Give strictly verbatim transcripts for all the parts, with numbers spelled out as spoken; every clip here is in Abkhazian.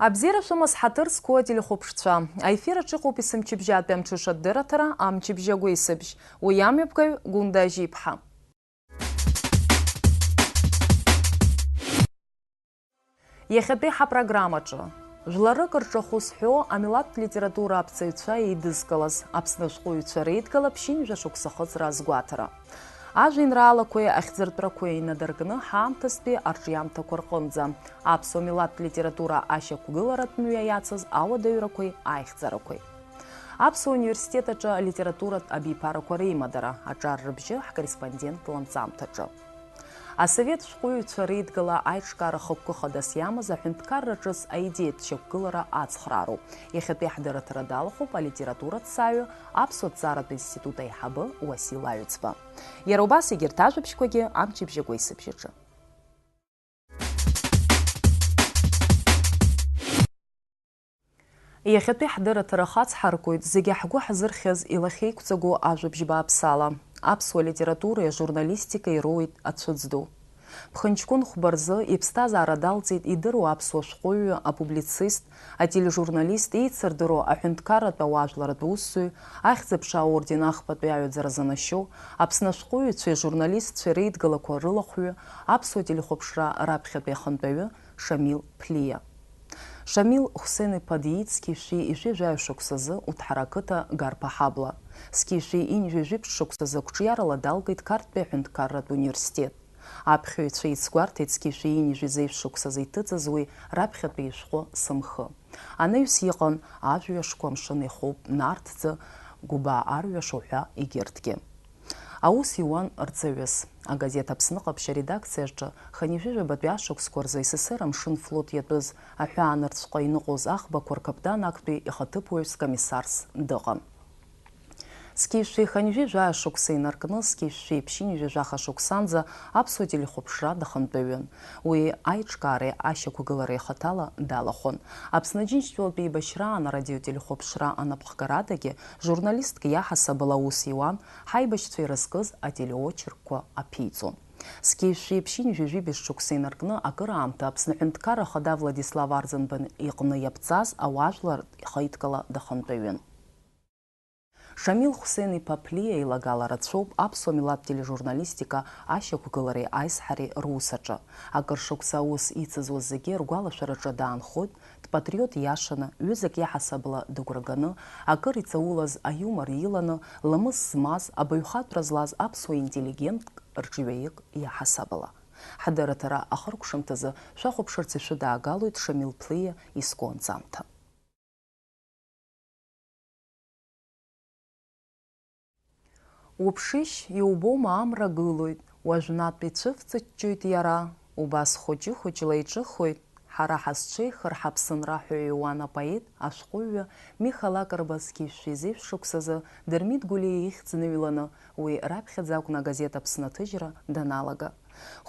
Абзиара шәымаз, ҳаҭыр зқәу ателехәаԥшцәа. Аефир аҿы иҟоуп есымчыбжьатәи амҽыша адырраҭара, амчыбжь агәеисыбжь. Уи амҩаԥгаҩ Гәында Ажьиԥҳа. Иахьатәи ҳапрограммаҿы, жәларык рҿахәы зҳәо амилаҭтә литература аԥҵаҩцәа еидызкылаз Аԥсны ашәҟәыҩҩцәа реидгыла ԥшьынҩажәа шықәса ахыҵра азгәаҭара. Ажәеинраалақәеи ахьӡыртәрақәеи инадыркны ҳаамҭазтәи арҿиамҭақәа рҟынӡа аԥсуа милаҭтә литература ашьақәгыларатә мҩа иацыз ауадаҩрақәеи аихьӡарақәеи. Аԥсуа университет аҿы алитературатә абиԥарақәа реимадара аҿар рыбжьы ҳкорреспондент ланҵамҭаҿы. Асовет шәҟәыҩҩцәа реидгыла аиҿкаара хықәкы хадас иамаз аҳәынҭқарра ҿыц аидеиатә шьақәгылара ацхраароуп. Иахьатәи ҳдырраҭара далахәуп алитератураҭҵааҩы, аԥсуа ҭҵааратә институт аиҳабы Уасил Аҩӡба. Иара убас егьырҭ ажәабжьқәагьы амчыбжь агәеисыбжьаҿы. Иахьатәи ҳдырраҭара хацҳаркуеит зегьы ҳгәы ҳзырхьыз илахьеиқәҵагоу ажәабжь бааԥсала. Аԥсуа литературеи ажурналистикеи ироуеит ацәыӡ ду. Ԥхынҷкәын хәба рзы иԥсҭазаара далҵит идыруа аԥсуа шәҟәыҩҩы, апублицист, атележурналист, еицырдыруа аҳәынҭқарратә ауаажәларратә усзуҩ, Ахьӡ-аԥша аорден ахԥатәи аҩаӡара занашьоу, Аԥсны ашәҟәыҩҩцәеи ажурналистцәеи реидгылақәа рылахәҩы, аԥсуа телехәаԥшра раԥхьатәи ахантәаҩы Шамил Ԥлиа. Шамил Хәсен-иԥа диит зқьи жәшәи ҩажәи жәаҩа шықәсазы Уҭҳара ақыҭа Гарԥа ҳабла. Зқьи жәшәи ҩажәи жәиԥшь шықәсазы ақәҿиарала далгеит Қарҭтәи аҳәынҭқарратә университет. Аԥхьаҩцәа еицгәарҭеит зқьи жәшәи ҩажәи зеижә шықәсазы иҭыҵыз уи раԥхьатәи ишәҟәы Сымхы. Анаҩс иҟан Ажәҩашқәа амшын иахоуп, Нарҭӡы, Гәыбаа арҩаш уҳәа егьырҭгьы. Аус иуан рҵаҩыс. Агазеҭ Аԥсны ҟаԥшь аредакциаҿы хынҩажәи жәабатәи ашықәсқәа рзы С С С Р амшын флот иатәыз аҳәаанырцәҟа иныҟәоз аӷбақәа ркаптан актәи ихаҭыԥуаҩс комиссарс дыҟан. Зқьи жәшәи хынҩажәи жәаа шықәса инаркны, зқьи жәшәи ԥшьынҩажәи жәаха шықәсанӡа аԥсуа телехәаԥшра дахантәаҩын. Уи аиҿкаареи ашьақәгылареи хаҭала далахәын. Аԥсны Џьынџьтәылатә еибашьраан арадиотелехәаԥшра анапхгарадагьы журналистк иаҳасабала аус иуан, ҳаибашьцәа ирызкыз ателеочеркқәа аԥиҵон. Зқьи жәшәи ԥшьынҩажәи жәибжь шықәса инаркны акыраамҭа Аԥсны Аҳәынҭқарра Ахада Владислав Арӡынба иҟны иаԥҵаз ауаажәлар ихеидкыла дахантәаҩын. Шамил Хәсен-иԥа Ԥлиа илагала рацәоуп аԥсуа милаҭ тележурналистика ашьақәгылареи аизҳареи рус аҿы. Акыр шықәса аус ицызуаз зегьы ргәалашәараҿы даанхоит, дпатриот иашаны, ҩызак иаҳасабала дыгәра ганы, акыр иҵаулаз аиумор иланы, ламыс змаз, абаҩхатәра злаз аԥсуа интеллигент рҿиаҩык иаҳасабала. Ҳдырраҭара ахыркәшамҭазы шәахәаԥшырц ишәыдаагалоит Шамил Ԥлиа исконҵамҭа. Уԥшишь, иубома амра гылоит, уажәнатә ицәывҵыҷҷоит иара, убас хәыҷы-хәыҷла иҿыхоит, ҳара ҳазҽеихар ҳаԥсынра ҳәа иҩуан апоет, ашәҟәыҩҩы Миха Лакрба зқьи жәшәи зеижә шықәсазы Дырмит Гәлиа ихьӡ ныҩланы, уи раԥхьаӡа акәны агазеҭ Аԥсны аҭыжьра даналага.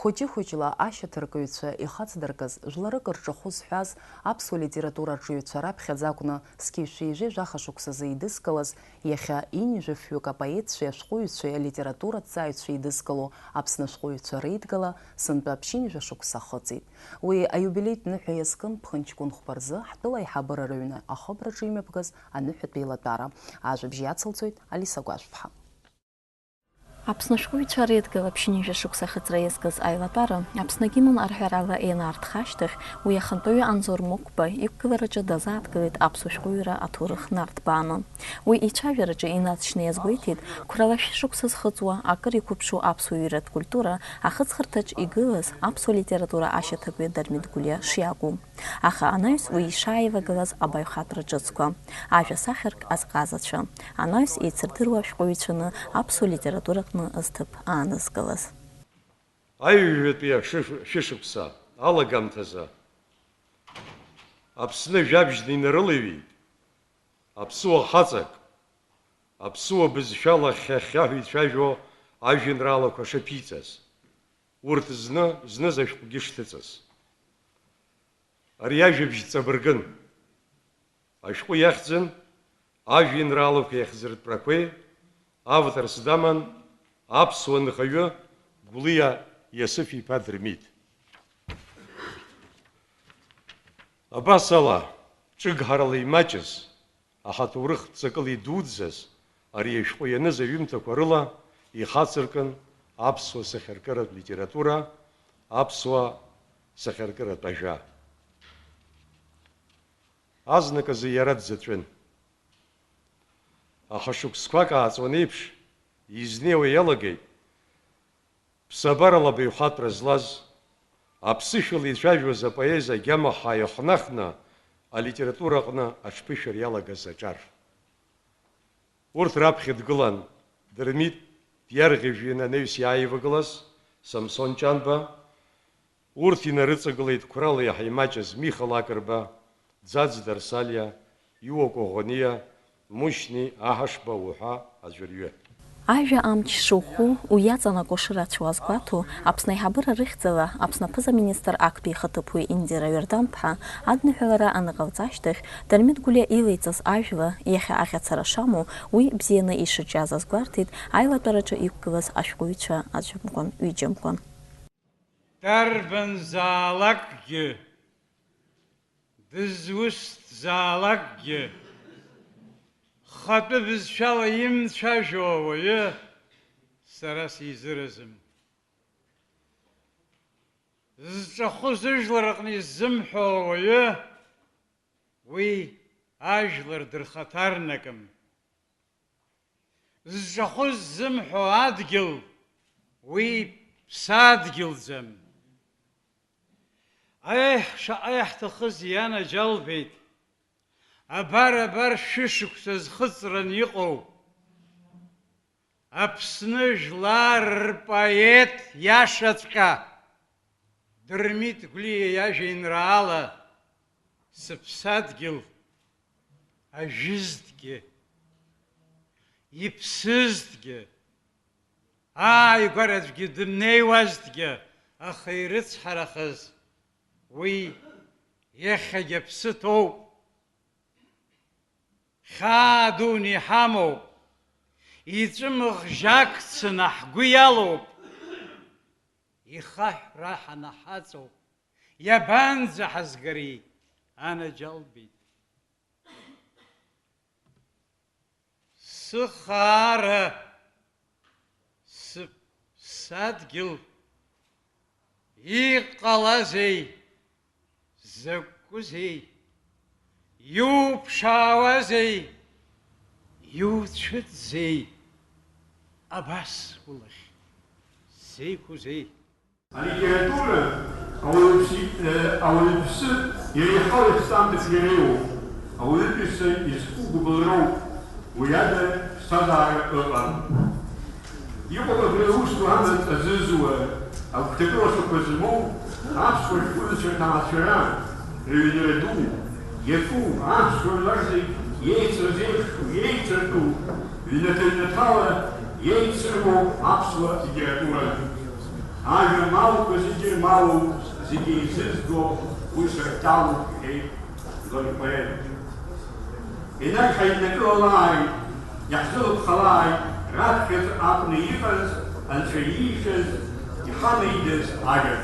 Хәыҷы-хәыҷла ашьаҭаркыҩцәа ихацдыркыз, жәларык рҿахәы зҳәаз, аԥсуа литература аҿиҩцәа раԥхьаӡа акәны зқьи жәшәи ҩажәи жәаха шықәсазы еидызкылаз, иахьа ҩынҩажәи фҩык апоетцәеи ашәҟәыҩҩцәеи алитератураҭҵааҩцәеи еидызкыло Аԥсны ашәҟәыҩҩцәа реидгыла сынтәа ԥшьынҩажәа шықәса ахыҵит. Уи аиубилеитә ныҳәа иазкын ԥхынҷкәын хәба рзы ҳтәыла аиҳабыра рыҩны ахыбраҿы имҩаԥгаз аныҳәатә еилатәара. Ажәабжь иацылҵоит Алиса Гәажәԥҳа. Аԥсны ашәҟәыҩҩцәа реидгыла ԥшьынҩажәа шықәса ахыҵра иазкыз аилатәара Аԥсны агимн арҳәарала ианаарҭха ашьҭахь, уи ахантәаҩы Анзор Мықәба иқәгылараҿы дазааҭгылеит аԥсуа шәҟәыҩҩра аҭоурых нарҭбааны. Уи ицәажәараҿы инаҵшьны иазгәеиҭеит, қәрала шәышықәса зхыҵуа, акыр иқәыԥшу аԥсуа ҩратә культура ахыҵхырҭаҿ игылаз аԥсуа литература ашьаҭаркҩы Дырмит Гәлиа шиакәу. Аха анаҩс уи ишааивагылаз абаҩхатәра ҿыцқәа, ажәа сахьарк азҟазацәа, анаҩс еицырдыруа ашәҟәыҩҩцәаны аԥсуа литератураҟны зҭыԥ аанызкылаз. Аҩажәатәи ашәышықәса алагамҭазы Аԥсны жәабжьны инарылаҩит аԥсуа хаҵак, аԥсуа бызшәала хьа-хьаҳәа ицәажәо ажәеинраалақәа шаԥиҵаз, урҭ зны, зныз ашәҟәгьы шҭыҵыз. Ари ажәабжь ҵабыргын. Ашәҟәы иахьӡын ажәеинраалақәеи ахьӡыртәрақәеи, авторс даман аԥсуа нхаҩы Гәлиа Иасыф-иԥа Дырмит. Абас ала, ҿыгҳарала имаҷыз, аҳаҭоурых ҵакыла идуӡӡаз, ари ашәҟәы ианыз аҩымҭақәа рыла ихацыркын аԥсуа сахьаркыратә литература, аԥсуа сахьаркыратә ажәа. Азныказы иара дзаҵәын. Аха шықәсқәак ааҵуан еиԥш, изнеиуа иалагеит, ԥсабарала абаҩхатәра злаз, аԥсышәала ицәажәоз апоезиа агьама ҳаихнахны алитература аҟны аҽԥышәара иалагаз аҿар. Урҭ раԥхьа дгылан Дырмит диарӷьажәҩан анаҩс иааивагылаз Самсон Ҷанба, урҭ инарыҵагылеит қәрала иаҳа имаҷыз Миха Лакрба, Ӡаӡ Дарсалиа, Иуа Коӷониа, Мушьни, Аҳашба уҳәа аӡәырҩы. Ажәа амч шыӷәӷәоу, уи иаҵанакуа шырацәоу азгәаҭоу, Аԥсны аиҳабыра рыхьӡала Аԥсны аԥыза-министр актәи ихаҭыԥуаҩ Индира Ҩардан-ԥҳа адныҳәалара аныҟалҵа ашьҭахь, Дырмит Гәлиа илеиҵаз ажәла, иахьа аҟьацара шамоу, уи бзианы ишырҿиаз азгәарҭеит аилатәараҿы иқәгылаз ашәҟәыҩҩцәа аӡәымкәан, ҩыџьамкәан. Дарбанзаалакгьы, дызусҭзаалакгьы, хатәы бызшәала имцәажәо ауаҩы сара сизыразым. Зҿахәы зыжәлар аҟны иззымҳәо ауаҩы, уи ажәлар дырхаҭарнакым. Зҿахәы ззымҳәо адгьыл, уи ԥсадгьылӡам. Аеҳ, шаҟа иаҳҭахыз ианаџьалбеит. Абар, абар, шәышықәса зхыҵран иҟоу Аԥсны жәлар рпоет иашаҵәҟьа Дырмит Гәлиа иажәеинраала сыԥсадгьыл ажәызҭгьы, иԥсызҭгьы, ааигәара аӡәгьы дымнеиуазҭгьы, аха ирыцҳарахаз уи иахьагьы аԥсы ҭоуп. Хьаа дуны иҳамоуп, иҵәымӷ жьак цыны ҳгәы иалоуп, ихаҳә раҳаны ҳаҵоуп, иабанӡаҳазгари, анаџьалбеит. Сыхаара, сыԥсадгьыл, иҟалазеи, закәызеи, иуԥшаауазеи, иуцәыӡзеи, абас улахь сзеиқәузеи? Алитература ауаҩԥсы, э, ауаҩԥсы иреиҳау иахьсамҭаҿ иреиуоуп. Ауаҩытәыҩса изку гәыбылроуп, уи ада ԥсҭазаара ыҟам. Иҟоуп абри аусқәа амаҵ азызуа, агәҭакы лашақәа змоу аԥсуа шәҟәыҩҩцәа рҭаацәара, рыҩнра ду, иаҿу аԥсуа жәлар зегь еицырзеиԥшу, еицыртәу, ҩнаҭа-ҩнаҭала еицырбоу аԥсуа литература. Ажәа малқәа зегьы рмалоуп, зегьы еизызго уи сырҭалоуп, иҳәеит Григори Поет. Енагь ҳаиднакылалааит, иаҳзылыԥхалааит раԥхьаӡа акәны иҟаз, Анцәа иишаз, иҳамеидаз ажәа.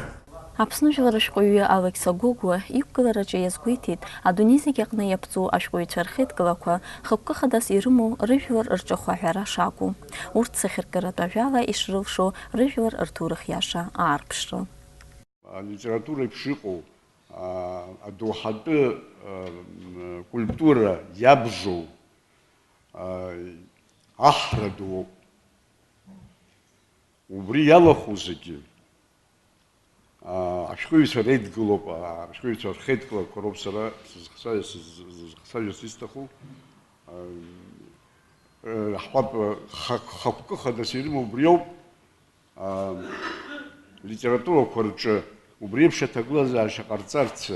Аԥсны жәлар ашәҟәыҩҩы Алекса Гогәуа иқәгылараҿы иазгәеиҭеит, адунеи зегь аҟны иаԥҵоу ашәҟәыҩҩцәа рхеидкылақәа хықәкы хадас ирымоу рыжәлар рҿахәы аҳәара шакәу, урҭ сахьаркыратә ажәала ишрылшо рыжәлар рҭоурых иаша аарԥшра. Алитература еиԥш иҟоу, а, адоуҳатәы, а, м, культура иабжоу, а, аҳра дууп. Убри иалахәу зегьы, а, ашәҟәыҩҩцәа реидгылоуп, а, ашәҟәыҩҩцәа рхеидкылақәа роуп сара сызхса-, сыз-, сызхсажьырц исҭаху. А, э, ҳҳәап, ха-, хықәкы хадас ирымоу убриоуп. А, литературақәа рҿы убри еиԥш аҭагылазаашьа ҟарҵарц,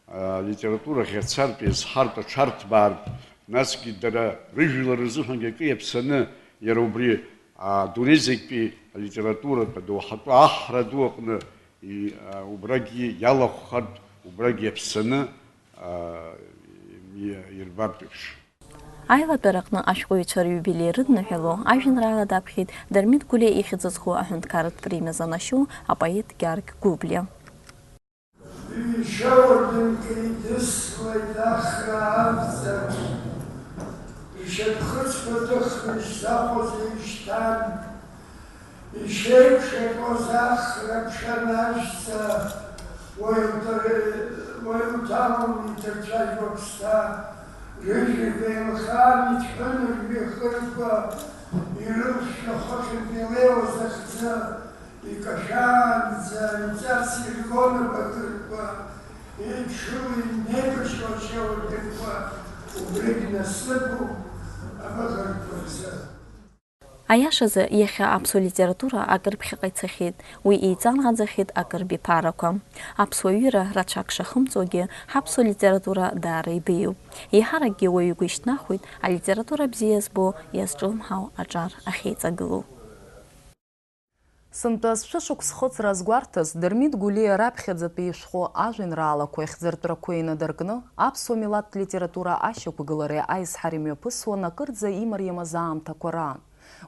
а, литература ӷьацартә, иазҳартә, аҽарҭбаартә, насгьы дара рыжәлар рзыҳәангьы акы иаԥсаны, иара убри, а, дунеи зегьтәи алитературатә адоуҳатәы аҳра ду аҟны и-, а, убрагьы иалахәхартә, убрагьы иаԥсаны, а, и-, ирбартә еиԥш. Аилатәараҟны ашәҟәыҩҩцәа риубилеи рыдныҳәалоу ажәеинраала даԥхьеит Дырмит Гәлиа ихьӡ зху аҳәынҭқарратә премиа занашьоу апоет Гьаргь Гәыблиа. Ҩ-шьоурдынк еидыз Ахра авҵар, ишьапхыцқәа ҭыхны ишзахәоз ишьҭан, ишеиԥшаҟьоз ахра ԥшанашәҵа, уаҩ дыр-, уаҩ уҭалон иҭырцәажәо аԥсҭа, рыжәҩақәа еилахаан иҭҳәын рҩахырқәа, ирылшәшәо хыхьынтә илеиуаз ахӡы, икашәаанӡа, иҵас ирлон абакырқәа, еиԥшыло инеибашьуа ашьауардынқәа, убригь насыԥуп абаҟырқәа рзы. Аиашазы, иахьа аԥсуа литература акыр ԥхьаҟа ицахьеит, уи еиҵанаӡахьеит акыр биԥарақәа. Аԥсуа ҩыра рацәак шахымҵуагьы, ҳаԥсуа литература даара ибеиоуп. Еиҳаракгьы уаҩы игәы ишьҭнахуеит алитература бзиа збо, иазҿлымҳау аҿар ахьеиҵагылоу. Сынтәа зшәышықәс хыҵра азгәарҭаз Дырмит Гәлиа раԥхьаӡатәи ишәҟәы ажәеинраалақәеи ахьӡыртәрақәеи инадыркны, аԥсуа милаҭтә литература ашьақәгылареи аизҳареи мҩаԥысуан акырӡа имариамыз аамҭақәа раан.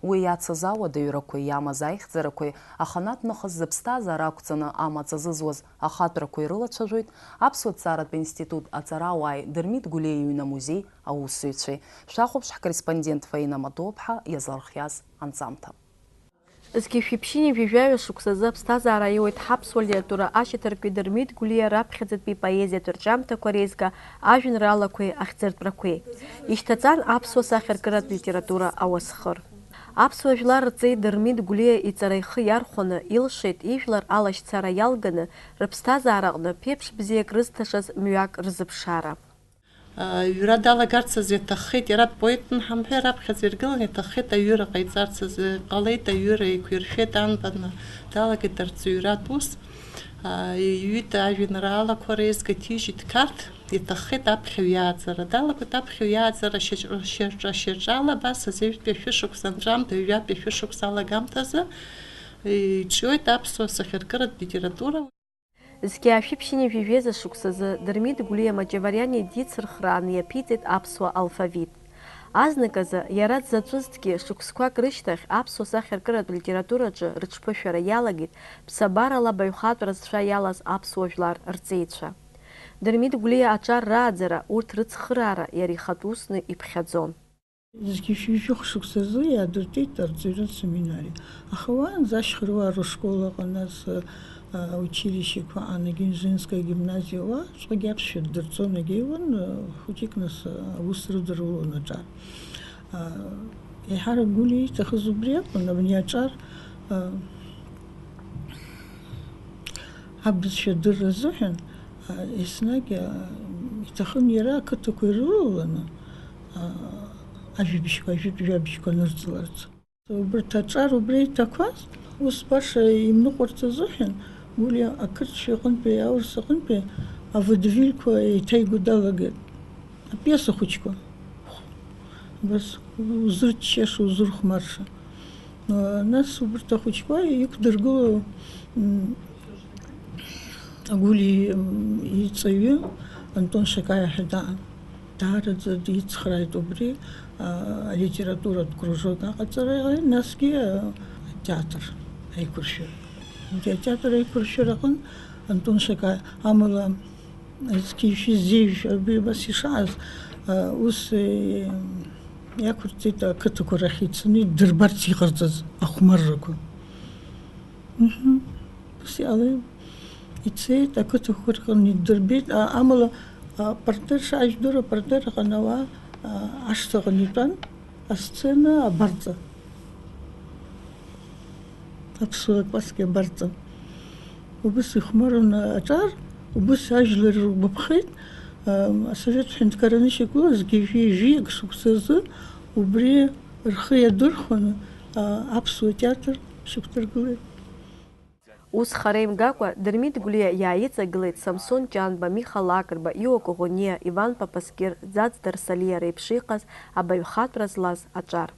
Уи иацыз ауадаҩрақәеи иамаз аихьӡарақәеи аханатә нахыс зыԥсҭазаара ақәҵаны амаҵ азызуаз ахатәрақәа ирылацәажәоит Аԥсуа ҭҵааратә институт аҵарауааи Дырмит Гәлиа иҩны амузеи аусзуҩцәеи. Шәахәаԥш ҳкорреспондент Фаина Матоуԥҳа иазлархиаз анҵамҭа. Зқьи жәшәи ԥшьынҩажәи жәаҩа шықәсазы аԥсҭазаара аиуеит ҳаԥсуа литература ашьаҭаркҩы Дырмит Гәлиа раԥхьаӡатәи поезиатә рҿиамҭақәа реизга ажәеинраалақәеи ахьӡыртәрақәеи. Ишьҭаҵан аԥсуа сахьаркыратә литература ауасхыр. Аԥсуа жәлар рҵеи Дырмит Гәлиа иҵара ихы иархәаны илшеит ижәлар алашьцара иалганы рыԥсҭазаараҟны ԥеиԥш бзиак рызҭашаз мҩак рзыԥшаара. Аҩра далагарц азы иаҭаххеит, иара дпоетын ҳамҳәеи, раԥхьаӡа иргылан, иаҭаххеит аҩыра ҟаиҵарц азы, ҟалеит аҩыра, еиқәиршәеит анбан, далагеит арҵаҩратә ус. Иҩит ажәеинраалақәа реизга, ҭижьит Қарҭ, иаҭаххеит аԥхьаҩ иааӡара. Далагоит аԥхьаҩ иааӡара шьаҿ-, шьаҿа-, шьаҿала, абас азеижәтәи ашәышықәса анҵәамҭа, ҩажәатәи ашәышықәса алагамҭазы иҿиоит аԥсуа сахьаркыратә литература. Зқьи жәшәи ԥшьынҩажәи жәеиза шықәсазы Дырмит Гәлиа Маҷавариани дицырхрааны иаԥиҵеит аԥсуа алфавит. Азныказы, иара дзаҵәызҭгьы, шықәсқәак рышьҭахь аԥсуа сахьаркыратә литератураҿы рыҽԥышәара иалагеит ԥсабарала абаҩхатәра зцәа иалаз аԥсуа жәлар рҵеицәа. Дырмит Гәлиа аҿар рааӡара, урҭ рыцхыраара иара ихатә усны иԥхьаӡон. Зқьи жәшәи жәохә шықәсазы иаадыртит арҵаҩратә семинариа. Аха уаанӡа ашьхаруаа рышкол ыҟан, нас, а, училищеқәа аан, егьи Женская гимназиа, уаҵәҟьагьы аԥсшәа ддырҵон, егьиуан, а, хәыҷык, нас, а, аус рыдырулон аҿар. А, еиҳарак Гәлиа ииҭахыз убри акәын, абни аҿар, а, абызшәа адырра азыҳәан, а, еснагь, а, иҭахын иара ақыҭақәа ирылаланы, а, ажәабжьқәа, ажәытә жәабжьқәа анырҵаларц. Убарҭ аҿар убра иҭақәаз, ус баша имныҟәарц азыҳәан, Гәлиа ақырҭцәа аҟынтәи, аурыс аҟынтәи аводевильқәа еиҭаиго далагеит. Апиеса хәыҷқәа. Абас узырччаша, узырхәмарша. Нас убарҭ ахәыҷқәа иқәдыргыло, м, Гәлиа, м, иҵаҩы Антон Шакаиа ҳәа даан. Даараӡа дицхрааит убри, а, алитературатә кружок аҟаҵара, насгьы, а, атеатр аиқәыршәара. Убри атеатр аиқәыршәара аҟын Антон Шакаиа, амала, Зқьи жәшәи зеижә абри абас ишааз, а, ус, е, иақәырҵеит ақыҭақәа рахь ицаны иддырбарц иҟарҵаз ахәмаррақәа. Мҳм. Ус иҟалеит. Ицеит, ақыҭақәа рҟны иддырбеит. А, амала, а, апартер, шаажәдыруа апартер аҟны ауаа, а, ашҭаҟны итәан. Асцена абарҵа. Аԥсуа кәасқьа абарҵа. Убыс ихәмаран аҿар, убыс ажәлар иргәаԥхеит, а, асовет ҳәынҭқарра анышьақәгылазгьы, жәи-, жәиак шықәсазы убри рхы иадырхәаны, а, аԥсуа театр шьақәдыргылеит. Ус хара имгакәа, Дырмит Гәлиа иааиҵагылеит Самсон Ҷанба, Миха Лакрба, Иуа Коӷониа, Иван Папаскир, Ӡаӡ Дарсалиа реиԥш иҟаз абаҩхатәра злаз аҿар.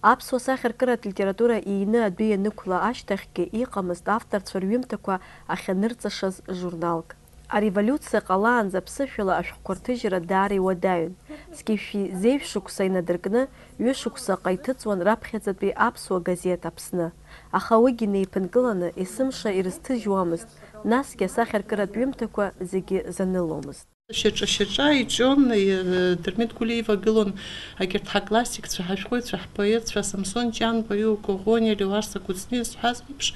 Аԥсуа сахьаркыратә литература иины адәы ианықәла ашьҭахьгьы иҟамызт авторцәа рҩымҭақәа ахьанырҵашаз журналк. Ареволиуциа ҟалаанӡа аԥсышәала ашәҟәқәа рҭыжьра даара иуадаҩын. Зқьи жәшәи зеижә шықәса инадыркны, ҩышықәсаҟа иҭыҵуан раԥхьаӡатәи аԥсуа газеҭ Аԥсны. Аха уигьы неиԥынкыланы есымша ирызҭыжьуамызт, насгьы асахьаркыратә ҩымҭақәа зегьы заныломызт. Шьаҿа-шьаҿа иҿион, и-, Дырмит Гәлиа ивагылон егьырҭ ҳаклассикцәа, ҳашәҟәыҩҩцәа, ҳпоетцәа, Самсон Ҷанба, Иуа Коӷониа, Леуарса Кәыҵниа зҳәаз еиԥш,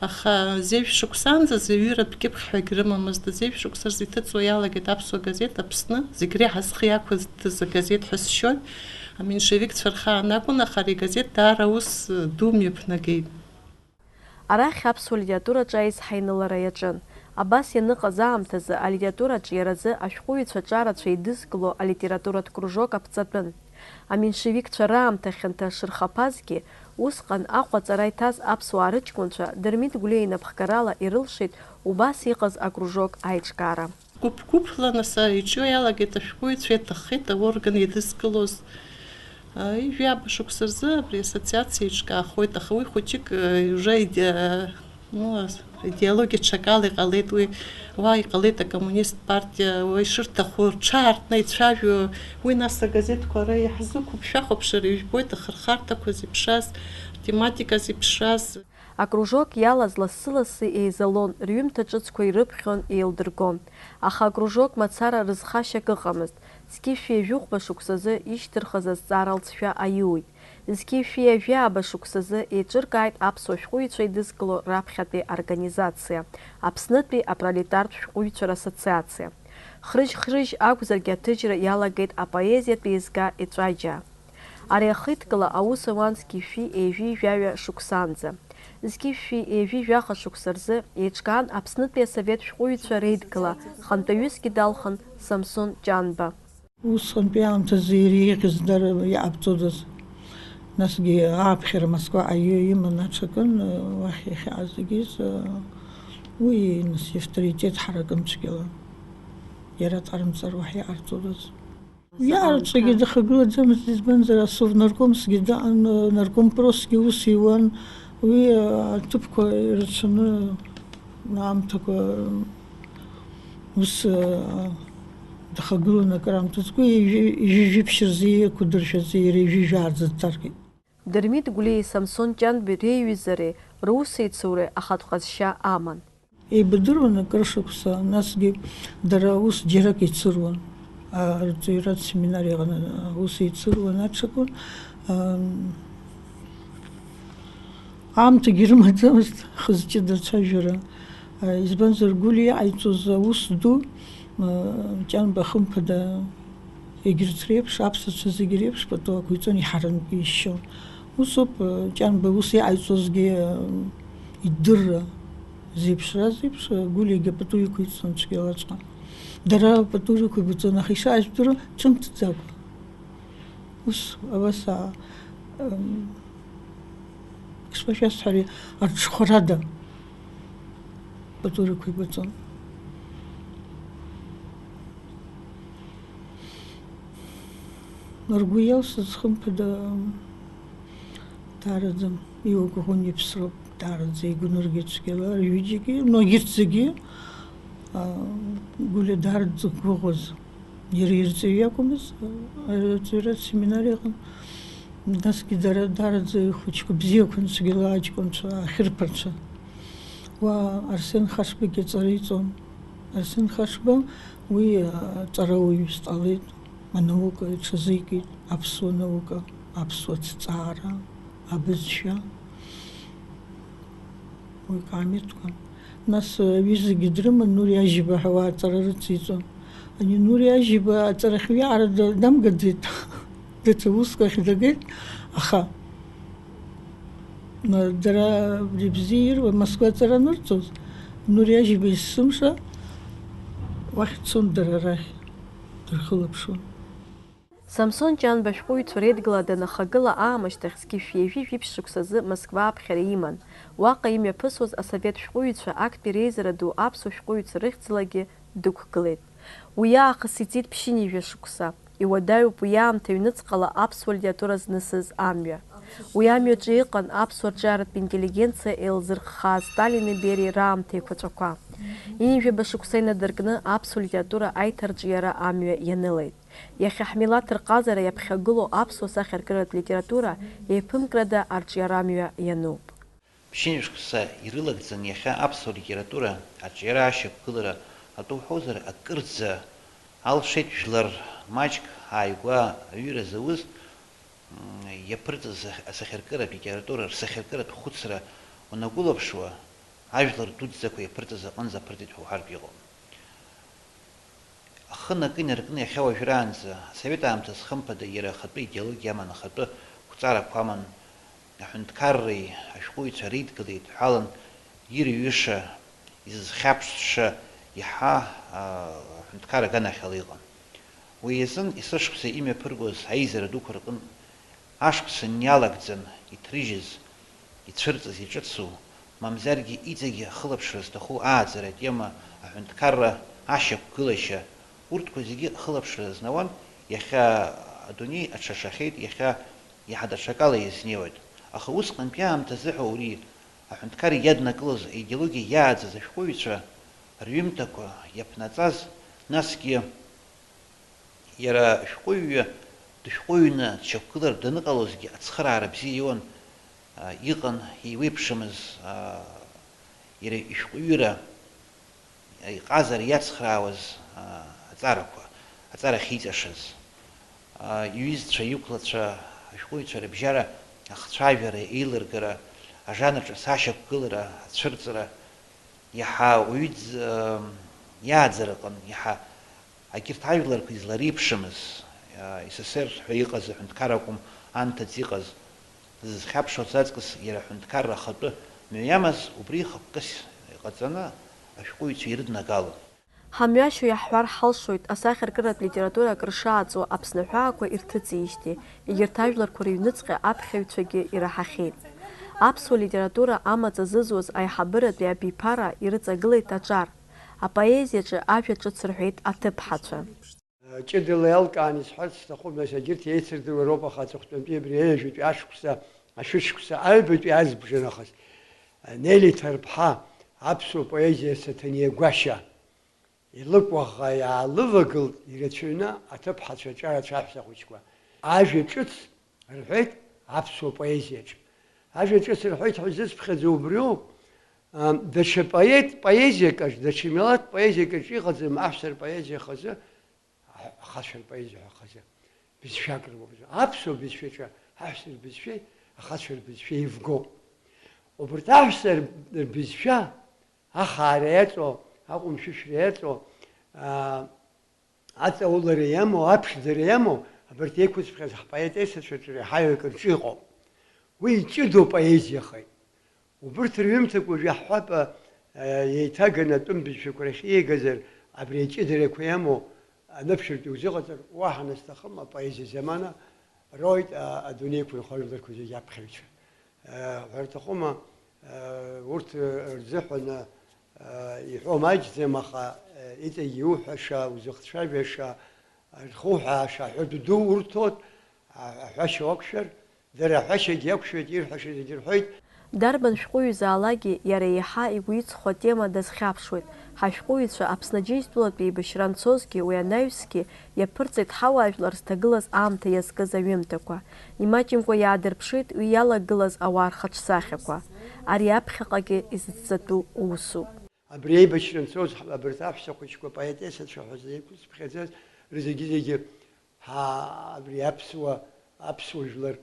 аха зежә шықәсанӡа зҩыратә кьыԥхьҳәагь рымамызт. Зежә шықәса рзы иҭыҵуа иалагеит аԥсуа газеҭ Аԥсны, зегь реиҳа зхы иақәыӡыз агазеҭ ҳәа сшьоит. Аменшевикцәа рхаан акәын, аха ари агазеҭ даара аус ду мҩаԥнагеит. Арахь аԥсуа литератураҿы аизҳаинылара иаҿын. Абас ианыҟаз аамҭазы алитература аҿиаразы ашәҟәыҩҩцәа ҿарацәа еидызкыло алитературатә кружок аԥҵатәын. Аменшевикцәа раамҭа хьанҭа шырхаԥазгьы, усҟан Аҟәа аҵара иҭаз аԥсуаа рыҷкәынцәа Дырмит Гәлиа инапхгарала ирылшеит убас иҟаз акружок аиҿкаара. Гәыԥ-гәыԥла, нас, иҿио иалагеит ашәҟәыҩҩцәа, иаҭаххеит аорган еидызкылоз. Ҩажәи ааба шықәса рзы абри ассоциациа еиҿкаахоит, аха уи хәыҷык, э, уже иде-, ну, идеологиа ҽакала иҟалеит, уи уа иҟалеит акоммунист партиа, уа ишырҭаху рҽаартны ицәажәо, уи нас агазеҭқәа ара иаҳзықәуп, шәахәаԥшыр ижәбоит ахырхарҭақәа зеиԥшраз, атематика зеиԥшраз. Акружок иалаз лассы-лассы еизалон, рҩымҭа ҿыцқәа ирыԥхьон, еилдыргон. Аха акружок мацара рызхашьак ыҟамызт. Зқьи шәи жәохәба шықәсазы ишьҭырхыз азҵаара лҵшәа аиуит. Зқьи шәи жәаба шықәсазы еиҿыркааит аԥсуа шәҟәыҩҩцәа еидызкыло раԥхьатәи организациа, Аԥснытәи апролетартә шәҟәыҩҩцәа рассоциациа. Хрыжь-хрыжь акәзаргьы аҭыжьра иалагеит апоезиатә еизга Еҵәаџьаа. Ари ахеидкыла аус ауан зқьи шәи ҩажәи жәаҩа шықәсанӡа. Зқьи шәи ҩажәи жәаха шықәса рзы еиҿкаан Аԥснытәи асовет шәҟәыҩҩцәа реидкыла, хантәаҩысгьы далхын Самсон Ҷанба. Усҟантәи аамҭазы иреиӷьыз дара иҟабҵодаз. Насгьы ааԥхьара Москва аҩы иманы аҽакын, уахь иахьааз зегьы, уи, нас, иавторитет ҳаракын цәгьала. Иара дҟарымҵар уаҳа иҟарҵодаз. Иаарцәагьы дахагылаӡамызт, избанзар, асовнаркомсгьы даан, наркомпросгьы ус иуан, уи аҭыԥқәа ирацәаны аамҭақәа ус дахагылан акыраамҭа. Ҩажәи жәиԥшь рзы иқәдыршәаз иара ҩажәи жәаа рзы дҭаркит. Дырмит Гәлиеи Самсон Ҷанбеи реиҩызареи русеицуреи ахатә ҟазшьа аман. Еибадыруан акыр шықәса, насгьы дара ус џьарак еицыруан, а, арҵаҩратә семинар иҟны ус еицыруан, аҽакәын, ам, аамҭагьы рымаӡамызт хы-зҿы дацәажәара. А, избанзар, Гәлиа иҟаиҵоз аус ду, а, Ҷанба хымԥада, егьырҭ реиԥш, аԥсацәа зегьы реиԥш пату ақәиҵон, иҳарантә ишьшьон. Усоуп, э, Ҷанба ус иҟаиҵозгьы, э, идырра зеиԥшраз еиԥш, э, Гәлиагьы пату иқәиҵон цәгьалаҵәҟьа. Дара пату рықәибаҵон, аха ишаажәдыруа ҿымҭӡакәа. Ус, абас, а, м, ишԥашәасҳәари, арҽхәарада пату рықәибаҵон. Ргәы иалсыз, хымԥада, даараӡа иугәаӷьуан, иԥсроуп, даараӡа игәныргеит цәгьала рҩыџьагьы, но егьырҭ зегьы, а, Гәлиа даараӡа дзықәгәыӷуаз. Иара ирҵаҩы иакәмыз, арҵаҩратә семинар иҟан. Насгьы дара даараӡа ихәыҷқәа бзиақәан цәгьала аҷкәынцәа, ахьырԥарцәа. Уа Арсен Хашбагьы аҵара иҵон. Арсен Хашба уи аҵарауаҩ дҟалеит, анаука иҽазикит, аԥсуа наука, аԥсуа ҭҵаара, абызшәа. Уи каамеҭқәа. Нас, э, аҩызагьы дрыман, Нури Ажьиба ҳәа уа аҵара рыциҵон. Ани Нури Ажьиба аҵарахьы уиаҟара да-, дамгаӡеит, даҽа уск ахь дагеит, аха, м, дара абри бзиа ируа, Москва аҵара анырҵоз, Нури Ажьиба есымша уахь дцон дара рахь, дырхылаԥшуан. Самсон Ҷанба ашәҟәыҩҩцәа реидгыла данахагыла аамышьҭахь зқьи жәшәи жәиԥшь шықәсазы Москва аԥхьара иман. Уаҟа имҩаԥысуаз асовет шәҟәыҩҩцәа актәи реизара ду аԥсуа шәҟәыҩҩцәа рыхьӡалагьы дықәгылеит. Уи аахыс иҵит ԥшьынҩажәа шықәса. Иуадаҩуп уи аамҭа аҩныҵҟала аԥсуа литература знысыз амҩа. Уи амҩаҿы иҟан аԥсуа рҿиаратә интеллигенциа еилзырххаа Сталини Бериеи раамҭа еиқәаҵәақәа. Ҩынҩажәаба шықәса инадыркны аԥсуа литература аиҭарҿиара амҩа ианылеит. Иахьа ҳмилаҭ рҟазара иаԥхьагылоу аԥсуа сахьаркыратә литература еиԥымкрада арҿиарамҩа иануп. Ԥшьынҩажәа шықәса ирылагӡан иахьа аԥсуа литература арҿиара ашьақәгылара атәы уҳәозар, акырӡа Алшеит жәлар маҷк ааигәа аҩыра зауз, м, иаԥырҵаз асахьаркыратә литература рсахьаркыратә хәыцра унагәылаԥшуа, ажәлар дуӡӡақәа иаԥырҵаз аҟынӡа аԥырҵеит ҳәа уҳәартә иҟоуп. Ахы накы инаркны иахьа уажәраанӡа, асовет аамҭазы хымԥада иара ахатәы идеологиа аман, ахатәы қәҵарақәа аман, аҳәынҭқарреи ашәҟәыҩҩцәа реидгылеи еидҳәалан, ирҩыша, изызхьаԥшша иаҳа, аа, аҳәынҭқар аганахьала иҟан. Уи изын есышықәса имҩаԥыргоз аизара дуқәа рҟынтә ашықәс аниалагӡан иҭрыжьыз, ицәырҵыз, иҿыцу, мамзаргьы иҵегьы ахылаԥшра зҭаху ааӡара атема, аҳәынҭқарра ашьақәгылашьа, урҭқәа зегьы ахылаԥшра знауан, иахьа адунеи аҽашахьеит, иахьа иаҳа даҽакала иазнеиуеит. Аха усҟантәи аамҭазы ҳәа ури, аҳәынҭқар иаднакылоз аидеологиа иааӡаз ашәҟәыҩҩцәа рҩымҭақәа иаԥнаҵаз, насгьы иара шәҟәыҩҩы дышәҟәыҩны дшьақәгылартә даныҟалозгьы ацхыраара бзиа иоуан, а, иҟан еиуеиԥшымыз, а, иара ишәҟәыҩыра, иҟазара иацхраауаз, а, аҵарақәа, аҵара ахьиҵашаз. А, иҩызцәа, иқәлацәа, ашәҟәыҩҩцәа рыбжьара ахцәажәара, еилыргара, ажанр ҿыц ашьақәгылара, ацәырҵра, иаҳа уаҩы дз-, ам, иааӡараҟын, иаҳа агьырҭ ажәларқәа излареиԥшымыз, а, С С Р ҳәа иҟаз аҳәынҭқар акәым, анҭыҵ иҟаз, зызхьаԥшуаз аҵкыс иара аҳәынҭқарра ахатәы мҩа иамаз, убри хықәкыс иҟаҵаны ашәҟәыҩҩцәа ирыднагалон. Ҳамҩашьо иаҳҳәар ҳалшоит, асахьаркыратә литература акыр шааҵуа Аԥсны аҳәаақәа ирҭыҵижьҭеи, егьырҭ ажәларқәа рыҩныҵҟьа аԥхьаҩцәагьы ираҳахьеит. Аԥсуа литература амаҵ азызуаз аиҳабыратәи абиԥара ирыҵагылеит аҿар. Апоезиаҿы ажәа ҿыц рҳәеит аҭыԥҳацәа. Ҷыдала иалкааны исҳәарц сҭахуп, нас, егьырҭ еицырдыруа роуп, аха аҵыхәтәантәи абри аҩажәатәи ашықәса, ашәышықәса аҩбатәи азбжа нахыс, Нели Ҭарԥҳа аԥсуа поезиа асаҭаниа гәашьа илыкәаӷӷа иаалывагылт ирацәаҩны аҭыԥҳацәа аҿарацәа аҳәса хәыҷқәа. Ажәа ҿыц рҳәеит аԥсуа поезиаҿ. Ажәа ҿыц рҳәеит ҳәа изысԥхьаӡо убриоуп, ам, даҽа поет поезиакаҿ, даҽа милаҭ поезиакаҿ иҟаӡам аҳәса рпоезиа хазы, ахацәа рпоезиа ҳәа хазы бызшәак рымоуп. Аԥсуа бызшәаҿы аҳәса рбызшәеи ахацәа рбызшәеи еивгоуп. Убарҭ аҳәса рбызшәа ахаара иаҵоу, аҟәымшәышәра иаҵоу, аа, аҵаулара иамоу, аԥшӡара иамоу, абарҭ еиқәыцәхьаз ҳпоетессацәа ҿреиҳаҩ акыр ҿыҟоуп. Уи иҷыдоу поезиахеит. Убырҭ рҩымҭақәа уажә иаҳҳәап, а, еиҭаганы атәым бызшәақәа рахь ииагазар, абри аҷыдарақәа иамоу аныԥшыртә иузыҟаҵар, уаҳа насҭахым, апоезиа замана роуеит, а, адунеи иқәынхо ажәларқәа зегьы аԥхьаҩцәа. А, ҳәарҭахума, а, урҭ рзыҳәан, а, иҳәо маҷӡам, аха, а, иҵегь иуҳәаша, узыхцәажәаша, рхуҳәааша аҳәатә ду урҭоит, а, аҳәашьа уақәшәар, дара аҳәашьагьы иақәшәоит, ирҳәаша зегьы рҳәоит. Дарбан шәҟәыҩҩы заалакгьы иара еиҳа игәы иҵхо атема дазхьаԥшуеит. Ҳашәҟәыҩҩцәа Аԥсны Аџьынџьтәылатә еибашьра анцозгьы, уи анаҩсгьы иаԥырҵеит ҳауаажәлар зҭагылаз аамҭа иазкыз аҩымҭақәа. Имаҷымкәа иаадырԥшит уи иалагылаз ауаа рхаҿсахьақәа. Ари аԥхьаҟагьы изыцҵатәу усуп. Абри аибашьра анцоз, ҳа-, абарҭ аҳәса хәыҷқәа, поетессацәа ҳәа зеиқәызԥхьаӡаз, рызегьы-зегьы ҳа-, абри аԥсуа, аԥсуа жәлар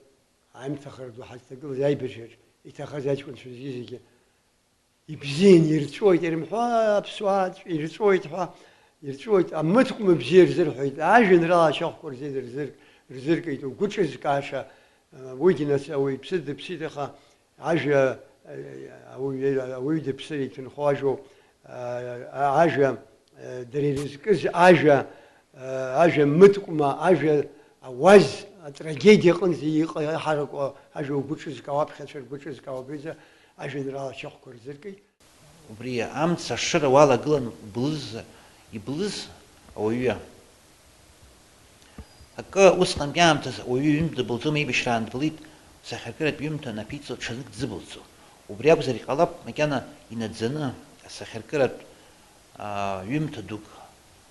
аимҭахара ду ҳазҭагылаз аибашьраҿ иҭахаз аҷкәынцәа зегьы-зегьы ибзиан ирҵәоит, ирымҳәо аԥсуаа ирҵәоит ҳәа, ирҵәоит, амыткәма бзиа рзырҳәеит, ажәеинраала ашьахәқәа рзы рзыр-, рзыркит, угәы ҿызкааша, уигьы нас ауаҩԥсы дыԥсит, аха Ажәа, э, ауаҩы, ауаҩы дыԥсыр иҭынхо ажәоуп. Э, ажәа, э, дара ирызкыз ажәа, э, ажәа мыткәма, ажәа ауаз, атрагедиа аҟынӡа иҟа-, иҳараку ажәа угәы ҿызкаауа, аԥхьацәа ргәы ҿызкаауа абриазы ажәеинраала ашьахәқәа рзыркит. Убри амца ашыра уалагылан, иблыз, иблыз ауаҩы. Акы, усҟантәи аамҭазы ауаҩы ҩынтә дыбылӡом, еибашьраан дбылит, сахьаркыратә ҩымҭа анаԥиҵо ҽазнык дзыбылӡом. Убри акәзар иҟалап, макьана инаӡаны асахьаркыратә, аа, ҩымҭа дук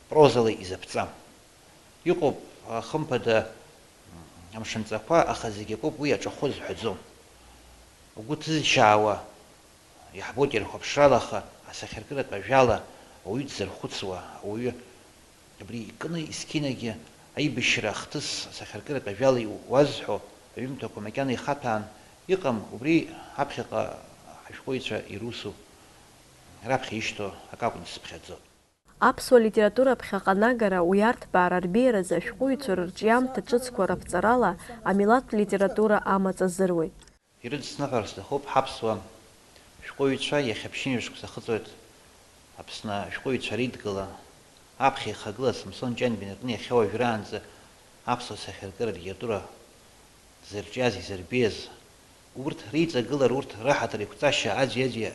прозала изаԥҵа. Иҟоуп, а, хымԥада, м, амшынҵақәа, аха зегь акоуп, уи аҿахәы зҳәаӡом. Угәы ҭызшьаауа, иаҳбоит ирхәаԥшрала, аха асахьаркыратә ажәала ауаҩы дзырхәыцуа, ауаҩы Абри икны есқьынагьы аибашьра ахҭыс асахьаркыратә ажәала иуазҳәо аҩымҭақәа макьана ихаҭәаан иҟам, убри аԥхьаҟа ҳашәҟәыҩҩцәа ирусу, раԥхьа ишьҭоу акакәны сыԥхьаӡо. Аԥсуа литература ԥхьаҟа анагара, уи арҭбаара рбеиаразы ашәҟәыҩҩцәа рырҿиамҭа ҿыцқәа раԥҵарала амилаҭтә литература амаҵ азыруеит. Ирыдысныҳәар сҭахуп, ҳаԥсуа шәҟәыҩҩцәа иахьа ԥшьынҩажәа шықәса ахыҵуеит Аԥсны ашәҟәыҩҩцәа реидгыла. Аԥхьа ихагылаз Самсон Ҷанба инаркны иахьа уажәраанӡа аԥсуа сахьаркыра литература зырҿиаз, изырбеиаз, урҭ реиҵагылара, урҭ раҳаҭыр еиқәҵашьа аӡәи-аӡәи,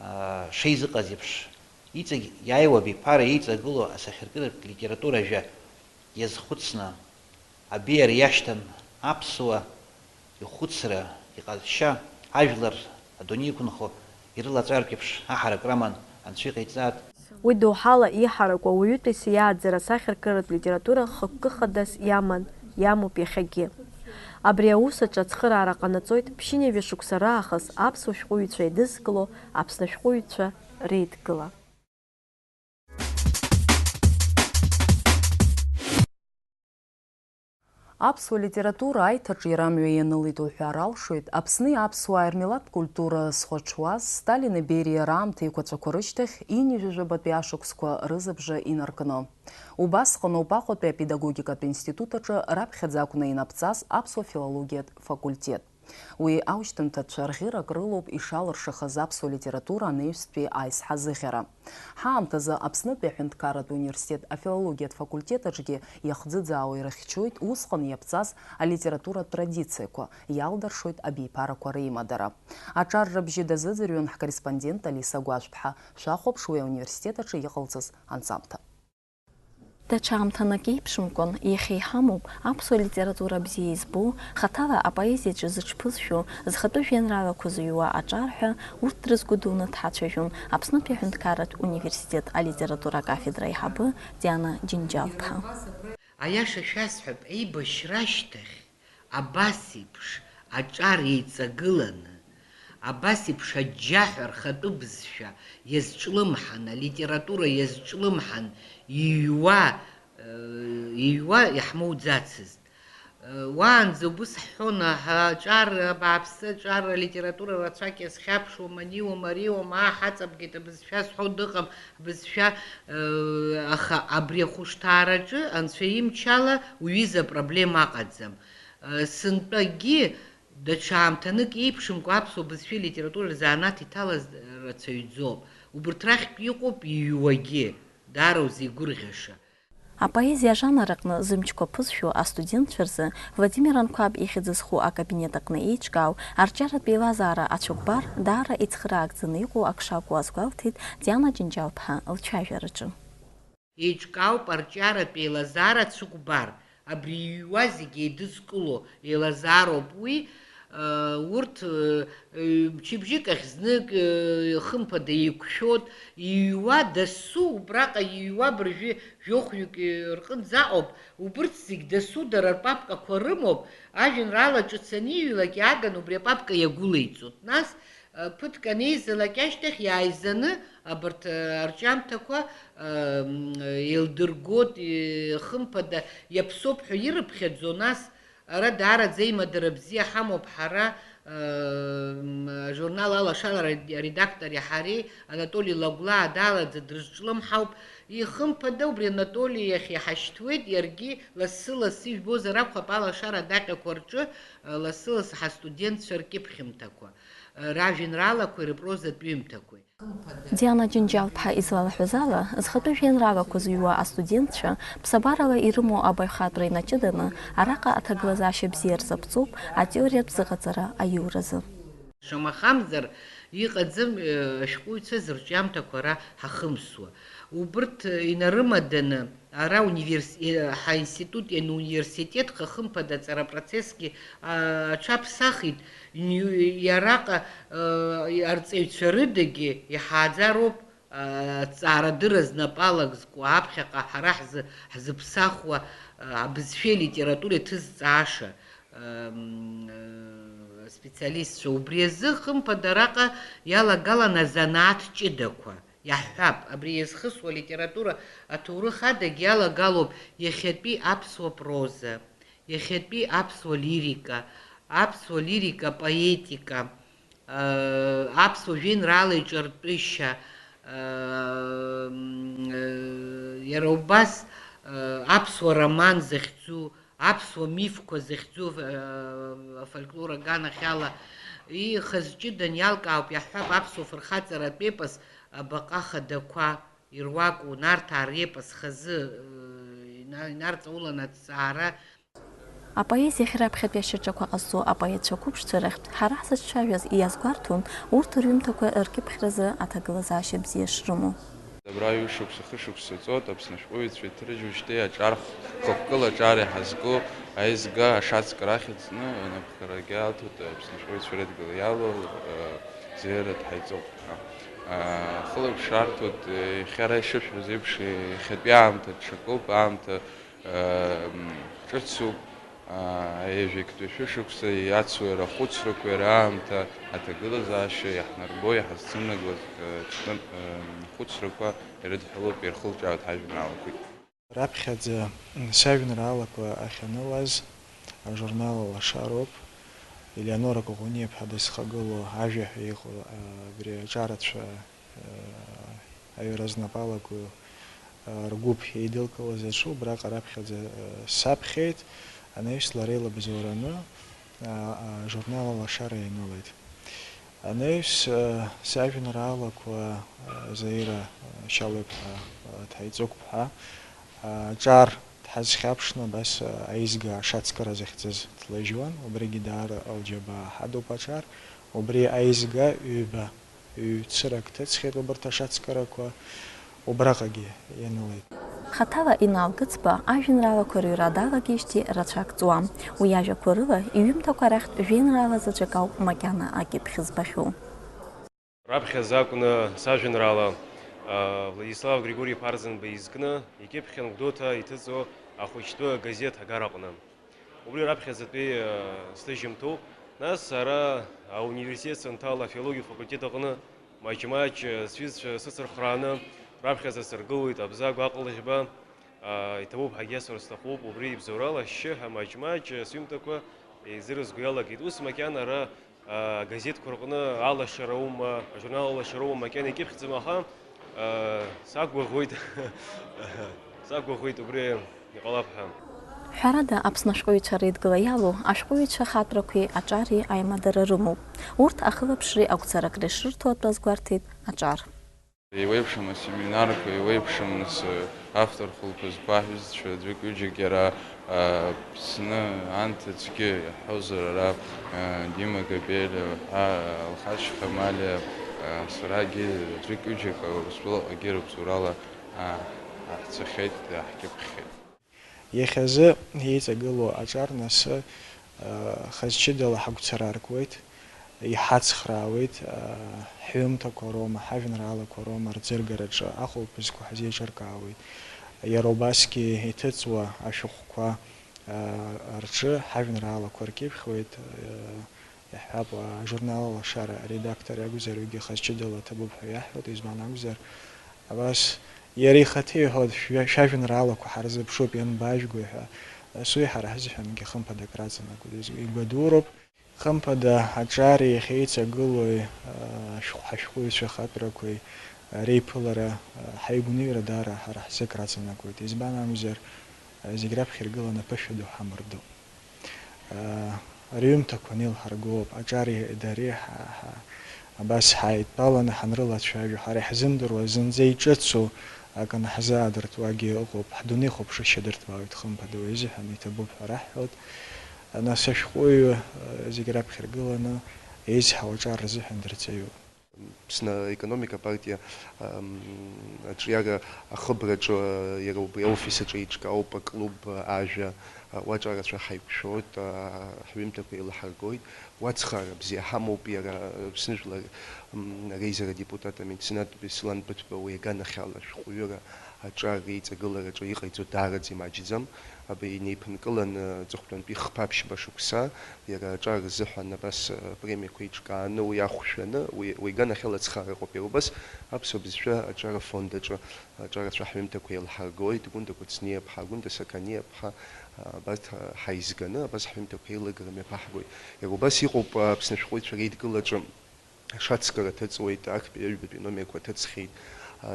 аа, шеизыҟаз еиԥш, иҵегь иааиуа абиԥара еиҵагылоу асахьаркыратә литература ажәа иазхәыцны, абеиара иашьҭан аԥсуа ихәыцра, иҟазшьа, ажәлар адунеи иқәынхо ирылаҵәартә еиԥш аҳарак раман, Анцәа иҟаиҵааит. Уи доуҳала иҳараку ауаҩытәыҩса иааӡара асахьаркыратә литература хықәкы хадас иаман, иамоуп иахьагьы. Абри аус аҿы ацхыраара ҟанаҵоит ԥшьынҩажәа шықәса раахыс аԥсуа шәҟәыҩҩцәа еидызкыло Аԥсны ашәҟәыҩҩцәа реидгыла. Аԥсуа литература аиҭаҿиара амҩа ианылеит уҳәар алшоит, Аԥсни аԥсуааи рмилаҭтә культура зхәаҽуаз Сталини Бериа раамҭа еиқәаҵәақәа рышьҭахь ҩынҩажәа жәабатәи ашықәсқәа рызыбжа инаркны. Убасҟаноуп Аҟәатәи апедагогикатә институт аҿы раԥхьаӡа акәны инаԥҵаз аԥсуа филологиатә факультет. Уи аушьҭымҭацәа рӷьырак рылоуп ишалыршахаз аԥсуа литература анаҩстәи аизҳа зыӷьара. Ҳаамҭазы Аԥснытәи аҳәынҭқарратә университет афилологиатә факультет аҿгьы иахӡыӡаауа ирыхьчоит усҟан иаԥҵаз алитературатә традициақәа, иалдыршоит абиԥарақәа реимадара. Аҿар рыбжьы дазыӡырҩуан ҳкорреспондент Алиса Гәажәԥҳа. Шәахәаԥш уи ауниверситет аҿы иҟалҵаз анҵамҭа. Даҽа аамҭанык еиԥшымкәан, иахьа иҳамоуп аԥсуа литература бзиа избо, хаҭала апоезиаҿы зыҽԥызшәо, зхатәы жәеинраалақәа зыҩуа аҿар ҳәа, урҭ дрызгәыдуны дҳацәажәон Аԥснытәи аҳәынҭқарратә университет алитература акафедра аиҳабы Диана Џьынџьал-ԥҳа. Аиаша шәасҳәап, аибашьра ашьҭахь абас еиԥш аҿар еиҵагыланы, абас еиԥш аџьџьаҳәа рхатәы бызшәа иазҿлымҳан, алитература иазҿлымҳан иҩуа, э, иҩуа иаҳмоуӡацызт. Э, уаанӡа убыс ҳҳәон, аҳа, аҿар, абааԥсы, аҿар, алитература рацәак иазхьаԥшуам, аниуам, ариуам, аа, ҳаҵабгеит абызшәа зҳәо дыҟам, ҳбызшәа, э, аха абри ахәышҭаараҿы, Анцәа имчала, уҩыза апроблема аҟаӡам. Сынтәагьы, даҽа аамҭанык еиԥшымкәа аԥсуа бызшәеи литературеи рзанааҭ иҭалаз рацәаҩӡоуп. Убырҭ рахьтә иҟоуп иҩуагьы, даара узеигәырӷьаша. Апоезиа ажанр аҟны зымчқәа ԥызшәо астудентцәа рзы Владимир Анқәаб ихьӡ зху акабинет аҟны еиҿкаау арҿиаратә еилазаара ацәыкәбар даара ицхыраагӡаны иҟоу ак шакәу азгәалҭеит Диана Џьынџьал-ԥҳа лцәажәараҿы. Еиҿкаауп арҿиаратә еилазаара ацәыкәбар, абри иҩуа зегь еидызкыло еилазаароуп уи, э, урҭ, э, э, мчыбжьык ахь знык, э, хымԥада еиқәшәот, иҩуа дасу, убраҟа иҩуа абыржәы жәохәҩык, э, рҟынӡа аҟоуп, убырҭ зегь дасу дара рпапкақәа рымоуп, ажәеинраала ҿыц аниҩлак иааган убри апапка иагәылеиҵот. Нас Ԥыҭк анеизалак ашьҭахь иааизаны абарҭ, э, арҿиамҭақәа, э, м, еилдыргот, э, хымԥада, иаԥсоуп ҳәа ирыԥхьаӡо, нас ара даараӡа аимадара бзиа ҳамоуп ҳара, э, м, ажурнал Алашара аредактори ҳареи, Анатоли Лагәлаа далаӡа дрызҿлымҳауп. Ихымԥада, убри Анатоли иахь иҳашьҭуеит, иаргьы лассы-лассы, ижәбозар акәхап, Алашара адаҟьақәа рҿы, э, лассы-лассы ҳастудентцәа ркьыԥхьымҭақәа. Ражәеинраалақәеи рыпрозатә ҩымҭақәеи. Диана Џьынџьал-ԥҳа излалҳәаз ала, зхатәы жәеинраалақәа зыҩуа астудентцәа, ԥсабарала ирымоу абаҩхатәра инаҷыданы, араҟа аҭагылазаашьа бзиа рзаԥҵоуп атеориатә зыҟаҵара аиуразы. Шамахамзар, иҟаӡам, э, ашәҟәыҩҩцәа зырҿиамҭақәа ара ҳахымсуа. Убырҭ, э, инарымаданы, ара универс-, э, ҳаинститут иануниверситетха, хымԥада, аҵара процессгьы, а, аҽаԥсахит, ни-, иараҟа, э, арҵаҩцәа рыдагьы иҳааӡароуп, а, аҭҵаарадырра знапы алак зку, аԥхьаҟа ҳара ҳзы-, ҳзыԥсахуа, а, абызшәеи алитературеи ҭызҵааша, м, э, специалистцәа. Убри азы, хымԥада, араҟа иалагалан азанааҭ ҷыдақәа. Иаҳҳәап, абри иазхысуа алитература аҭоурых адагь иалагалоуп иахьатәи аԥсуа проза, иахьатәи аԥсуа лирика, аԥсуа лирика поетика, аԥсуа жәеинраала иҿартәышьа, иара убас аԥсуа роман захьӡу, аԥсуа мифқәа захьӡу афольклор аганахьала ихаз ҷыдан иалкаауп, иаҳҳәап, аԥсуа фырхаҵаратә епос Абаҟа хадақәа. Ируаку, Нарҭаа репос хазы, э, ина-, инарҵаулан аҭҵаара. Апоезиахь раԥхьатәи ашьаҿақәа ҟазҵо апоетцәа қәыԥшцәа рахьтә ҳара ҳзыҿцәажәаз иазгәарҭон урҭ рҩымҭақәа ркьыԥхьразы аҭагылазаашьа бзиа шрымоу. Абра ҩышықәса, хышықәса ҵуеит, Аԥсны ашәҟәыҩҩцәа иҭрыжьуеижьҭеи аҿар хықәкыла аҿар иҳазку аизга ашацкра ахьӡны анапхгарагьы алҭоит Аԥсны ашәҟәыҩҩцәа рыдгьыл иалоу, э, Заира Дҳаиҵыхә ҳәа. Хылаԥшра арҭоит, иахьа ара ишышәҳәаз еиԥш, иахьатәи аамҭа ҽакуп, аамҭа, м, ҿыцуп, аҩажәеи актәи шәышықәса иацу иара ахәыцрақәа, иара аамҭа аҭагылазаашьа иаҳнарбо, иҳазцымнаго, м, хәыцрақәа ирыдҳәалоуп, ирхылҿиаауеит ҳажәеинраалақәагь. Раԥхьаӡа, м, сажәеинраалақәа ахьанылаз ажурнал Алашароуп. Елеонора Коӷониаԥҳа дызхагылоу Ажәа ҳәа иҟоу, а, абри аҿарацәа, а, аҩра знапалаку, а, ргәыԥ еидылкылаз аҿы убраҟа раԥхьаӡа, а, саԥхьеит, анаҩс лара илабзоураны, а, ажурнал Алашара ианылеит. Анаҩс, э, сажәеинраалақәа, э, Заира, э, Шьалыԥҳа, э, Ҭаиҵыгәԥҳа, э, аҿар дҳазхьаԥшны абас, э, аизга ашацкыра захьӡыз длыжьуан, убригьы даара лџьабаа ҳадуп аҿар, убри аизга ҩба, ҩ-цырак ҭыҵхьеит убарҭ ашацкырақәа. Убраҟагьы ианылеит. Хаҭала Инал Гыцба ажәеинраалақәа рыҩра далагеижьҭеи рацәак ҵуам. Уи иажәақәа рыла, иҩымҭақәа рахьтә жәеинраала заҵәык ауп макьана акьыԥхь збахьоу. Раԥхьаӡа акәны сажәеинраала, а, Владислав Григори-иԥа Арӡынба изкны, икьыԥхьын Гәдоуҭа иҭыҵуа ахәыҷтәы газеҭ Агара аҟны. Убри раԥхьаӡатәи, э, сҭыжьымҭоуп. Нас ара ауниверситет санҭала афилологиатә факультет аҟны маҷ-маҷ, э, сҩызцәа сыцырхрааны раԥхьаӡа сыргылоит Абзагә Аҟалӷьба, а, иҭабуп ҳәагьы асҳәар сҭахуп, убри ибзоурала ашьшьыҳәа маҷ-маҷ, э, сҩымҭақәа еизырызго иалагеит. Ус макьана ара, а, агазеҭқәа рҟны алашара ума, ажурнал алашара ума макьана икьыԥхьӡам, аха, а, сақәгәыӷуеит, сақәгәыӷуеит убри иҟалап ҳәа. Ҳәарада, Аԥсны ашәҟәыҩҩцәа реидгыла иалоу ашәҟәыҩҩцәа ахатәрақәеи аҿари аимадара рымоуп. Урҭ ахылаԥшреи агәцаракреи шрырҭо атәы азгәарҭеит аҿар. Еиуеиԥшым асеминарқәа, еиуеиԥшым нас, э, автор хәылԥазқәа, аҳәызцәа аӡәык-ҩыџьак иара, э, Аԥсны анҭыҵгьы иаҳҳәозар ара, э, Дима Габелиа ҳәа, э, Алхас Шьхамалиа, э, сарагьы аӡәык-ҩыџьак Урыстәылаҟагьы рыбзоурала, э, ҳцахьеит, ҳкьыԥхьхьеит. Иахьазы еиҵагылоу аҿар насы, а, хаз-ҷыдала ҳагәцара аркуеит, иҳацхраауеит, а, ҳҩымҭақәа роума, ҳажәеинраалақәа роума рӡыргараҿы ахәылԥазқәа ҳзеиҿыркаауеит. Иара убасгьы иҭыҵуа ашәҟәқәа, а, рҿы ҳажәеинраалақәа ркьыԥхьуеит, а, Иаҳҳәап, ажурнал Алашара аредактор иакәзар, уигьы хаз-ҷыдала ҭабуп ҳәа иаҳҳәоит, избан акәзар, абас иара ихаҭа иҳәоит, шәа-, шәажәеинраалақәа ҳарзыԥшуп, ианбажәгои ҳәа, нас уи ҳара ҳзыҳәангьы хымԥадак раҵанакуеит, игәадуроуп. Хымԥада, аҿари иахьеиҵагылои, ашәҟә-, ҳашәҟәыҩҩцәа ахатәрақәеи реиԥылара, ҳаигәныҩра даара ҳара ҳзы акраҵанакуеит, избан акәзар, зегь раԥхьа иргыланы аԥышәа ду ҳамырдоуп. Рҩымҭақәа анеилҳаргоуп, аҿари дареи ҳа, ҳа, абас ҳаидтәаланы ҳанрылацәажәо, ҳара иҳзымдыруа зынӡа иҿыцу акы анаҳзаадыртуагьы ыҟоуп, ҳдунеихәаԥшышьа дырҭбаауеит, хымԥада, уи азыҳәан иҭабуп ҳәа раҳҳәоит. Нас ашәҟәыҩҩы, зегь раԥхьа иргыланы еизҳау аҿар рзыҳәан дырҵаҩуп. Аԥсны аекономика апартиа, ам, аҿиара ахыбраҿы, иара убри аофис аҿы еиҿкаауп аклуб, ажәа, уаҿа рацәа ҳаиқәшәоит, а, ҳҩымҭақәа еилаҳаргоит, уацхраара бзиа ҳамоуп, иара Аԥсны Жәлар, м, реизара адепутат амеценат Беслан Быҭәба уи аганахьала ашәҟәыҩыра Аҿар реиҵагылараҿы иҟаиҵо даараӡа имаҷӡам. Абри инеиԥынкыланы аҵыхәтәантәи хԥа-ԥшьба шықәса иара аҿар рзыҳәан абас апремиақәа еиҿкааны, уи ахәшәаны, уи, уи аганахьала ацхыраара ыҟоуп. Иара убас аԥсуа бызшәа аҿар афонд аҿы аҿарацәа ҳҩымҭақәа еилҳаргоит, Гәында Кәыҵниаԥҳа, Гәында Сақаниаԥҳа, абарҭ ҳаизганы, абас ҳҩымҭақәа еилагара мҩаԥаҳгоит. Иара убас иҟоуп Аԥсны ашәҟәыҩҩцәа реидгылаҿы Ашацкыра ҭыҵуеит, актәи аҩбатәи номерқәа ҭыҵхьеит.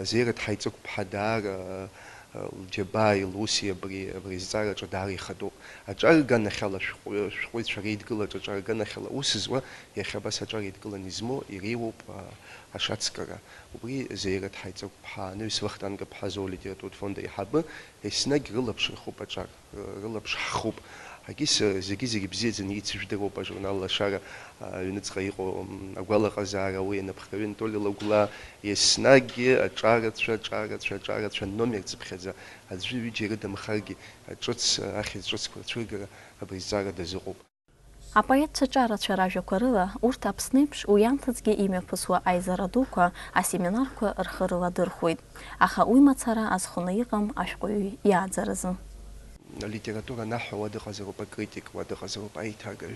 Зеират Ҳаиҵыгәԥҳа даара лџьабааи луси абри, абри азҵаараҿы даара ихадоуп. Аҿар аганахьала, ашәҟәы-, ашәҟәыҩҩцәа реидгылаҿы аҿар аганахьала аус зуа, иахьа абас аҿар еидкыланы измоу иреиуоуп, а, ашацкыра. Убри Зеират Ҳаиҵыгәԥҳа, анаҩс Вахтанг-ԥҳа Зоу алитературатә фонд аиҳабы, еснагь рылаԥш рхуп аҿар. Рылаԥш ҳхуп. Акис, зегьы-зегьы бзиаӡаны ицыжәдыруп ажурнал Лашара, а, аҩныҵҟа иҟоу, м, агәалаҟазаара, уи анапхгаҩы Анатоли Лагәлаа, еснагь аҿарацәа, аҿарацәа, аҿарацәа, номер цыԥхьаӡа, аӡәы ҩыџьа ирыдамхаргьы, ҿыц, ахьӡ ҿыцқәа рцәыргара абри азҵаара дазыҟоуп. Апоетцәа ҿарацәа ражәақәа рыла, урҭ Аԥсны еиԥш уи анҭыҵгьы имҩаԥысуа аизара дуқәа, асеминарқәа рхы рыладырхәоит. Аха уи мацара азхәаны иҟам ашәҟәыҩҩы иааӡаразы. Алитература анаҳәа уа дыҟазароуп акритик, уа дыҟазароуп аиҭагаҩ.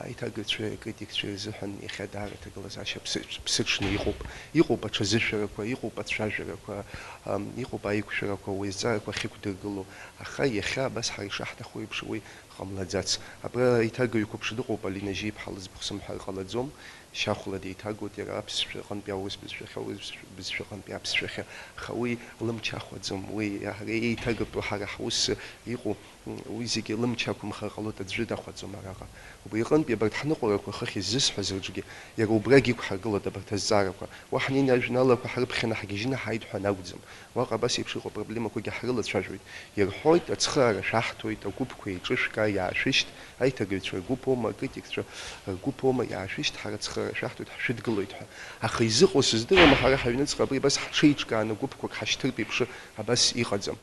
Аиҭагаҩцәеи акритикцәеи рзыҳәан иахьа даара аҭагылазаашьа ԥсы-, ԥсыҽны иҟоуп. Иҟоуп аҽазышәарақәа, иҟоуп ацәажәарақәа, ам, иҟоуп аиқәшәарақәа, уи азҵаарақәа ахьықәдыргыло. Аха иахьа абас ҳара ишаҳҭаху еиԥш уи ҟамлаӡац. Абра аиҭагаҩ қәыԥш дыҟоуп, Алина Жьиԥҳа лыӡбахә сымҳәар ҟалаӡом. Шьахәла деиҭагоуп иара аԥсшәа аҟынтәи аурыс бызшәахьы, аурыс бызшәа аҟынтәи аԥсшәахьы. Аха уи лымч ахәаӡом, уи ҳара еиҭагатәу ҳара ҳус иҟоу, м, уи зегьы лымч ақәымхар ҟалоит, аӡәы дахәаӡом араҟа. Убри аҟынтәи абарҭ ҳныҟәарақәа хыхь иззысҳәаз рҿгьы иара убрагь иқәҳаргылоит абарҭ азҵаарақәа. Уа ҳнеины ажәеинраалақәа ҳрыԥхьаны ҳгьежьны ҳааит ҳәа анакәӡам. Уаҟа абас еиԥш иҟоу апроблемақәагьы ҳрылацәажәоит. Ирҳәоит, ацхыраара шәаҳҭоит, агәыԥқәа еиҿышәкаа, иаашәышьҭ, аиҭагаҩцәа ргәыԥ аума, акритикцәа ргәыԥ аума, иаашәышьҭ, ҳара ацхыраара шәаҳҭоит, ҳшәыдгылоит ҳәа. Аха изыҟоу сыздыруам, ҳара ҳаҩныҵҟа абри абас ҳҽеиҿкааны гәыԥқәак ҳашьҭыртә еиԥш абас иҟаӡам.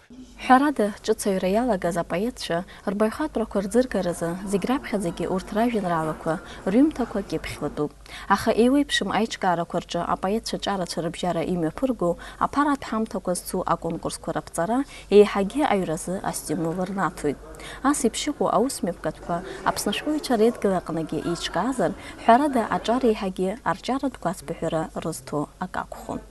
Ҳәарада, ҿыц аҩра иалагаз апоетцәа рбаҩхатәрақәа рӡыргаразы зегь раԥхьаӡагьы урҭ ражәеинраалақәа, рҩымҭақәа кьыԥхьлатәуп. Аха еиуеиԥшым аиҿкаарақәа рҿы апоетцәа ҿарацәа рыбжьара имҩаԥырго, аԥаратә ҳамҭақәа зцу аконкурсқәа раԥҵара еиҳагьы аҩразы астимул рнаҭоит. Ас еиԥш иҟоу аус мҩаԥгатәқәа Аԥсны ашәҟәыҩҩцәа реидгыла аҟныгьы еиҿкаазар, ҳәарада, аҿар еиҳагьы арҿиаратә гәацбыҳәара рызҭо акы акәхон.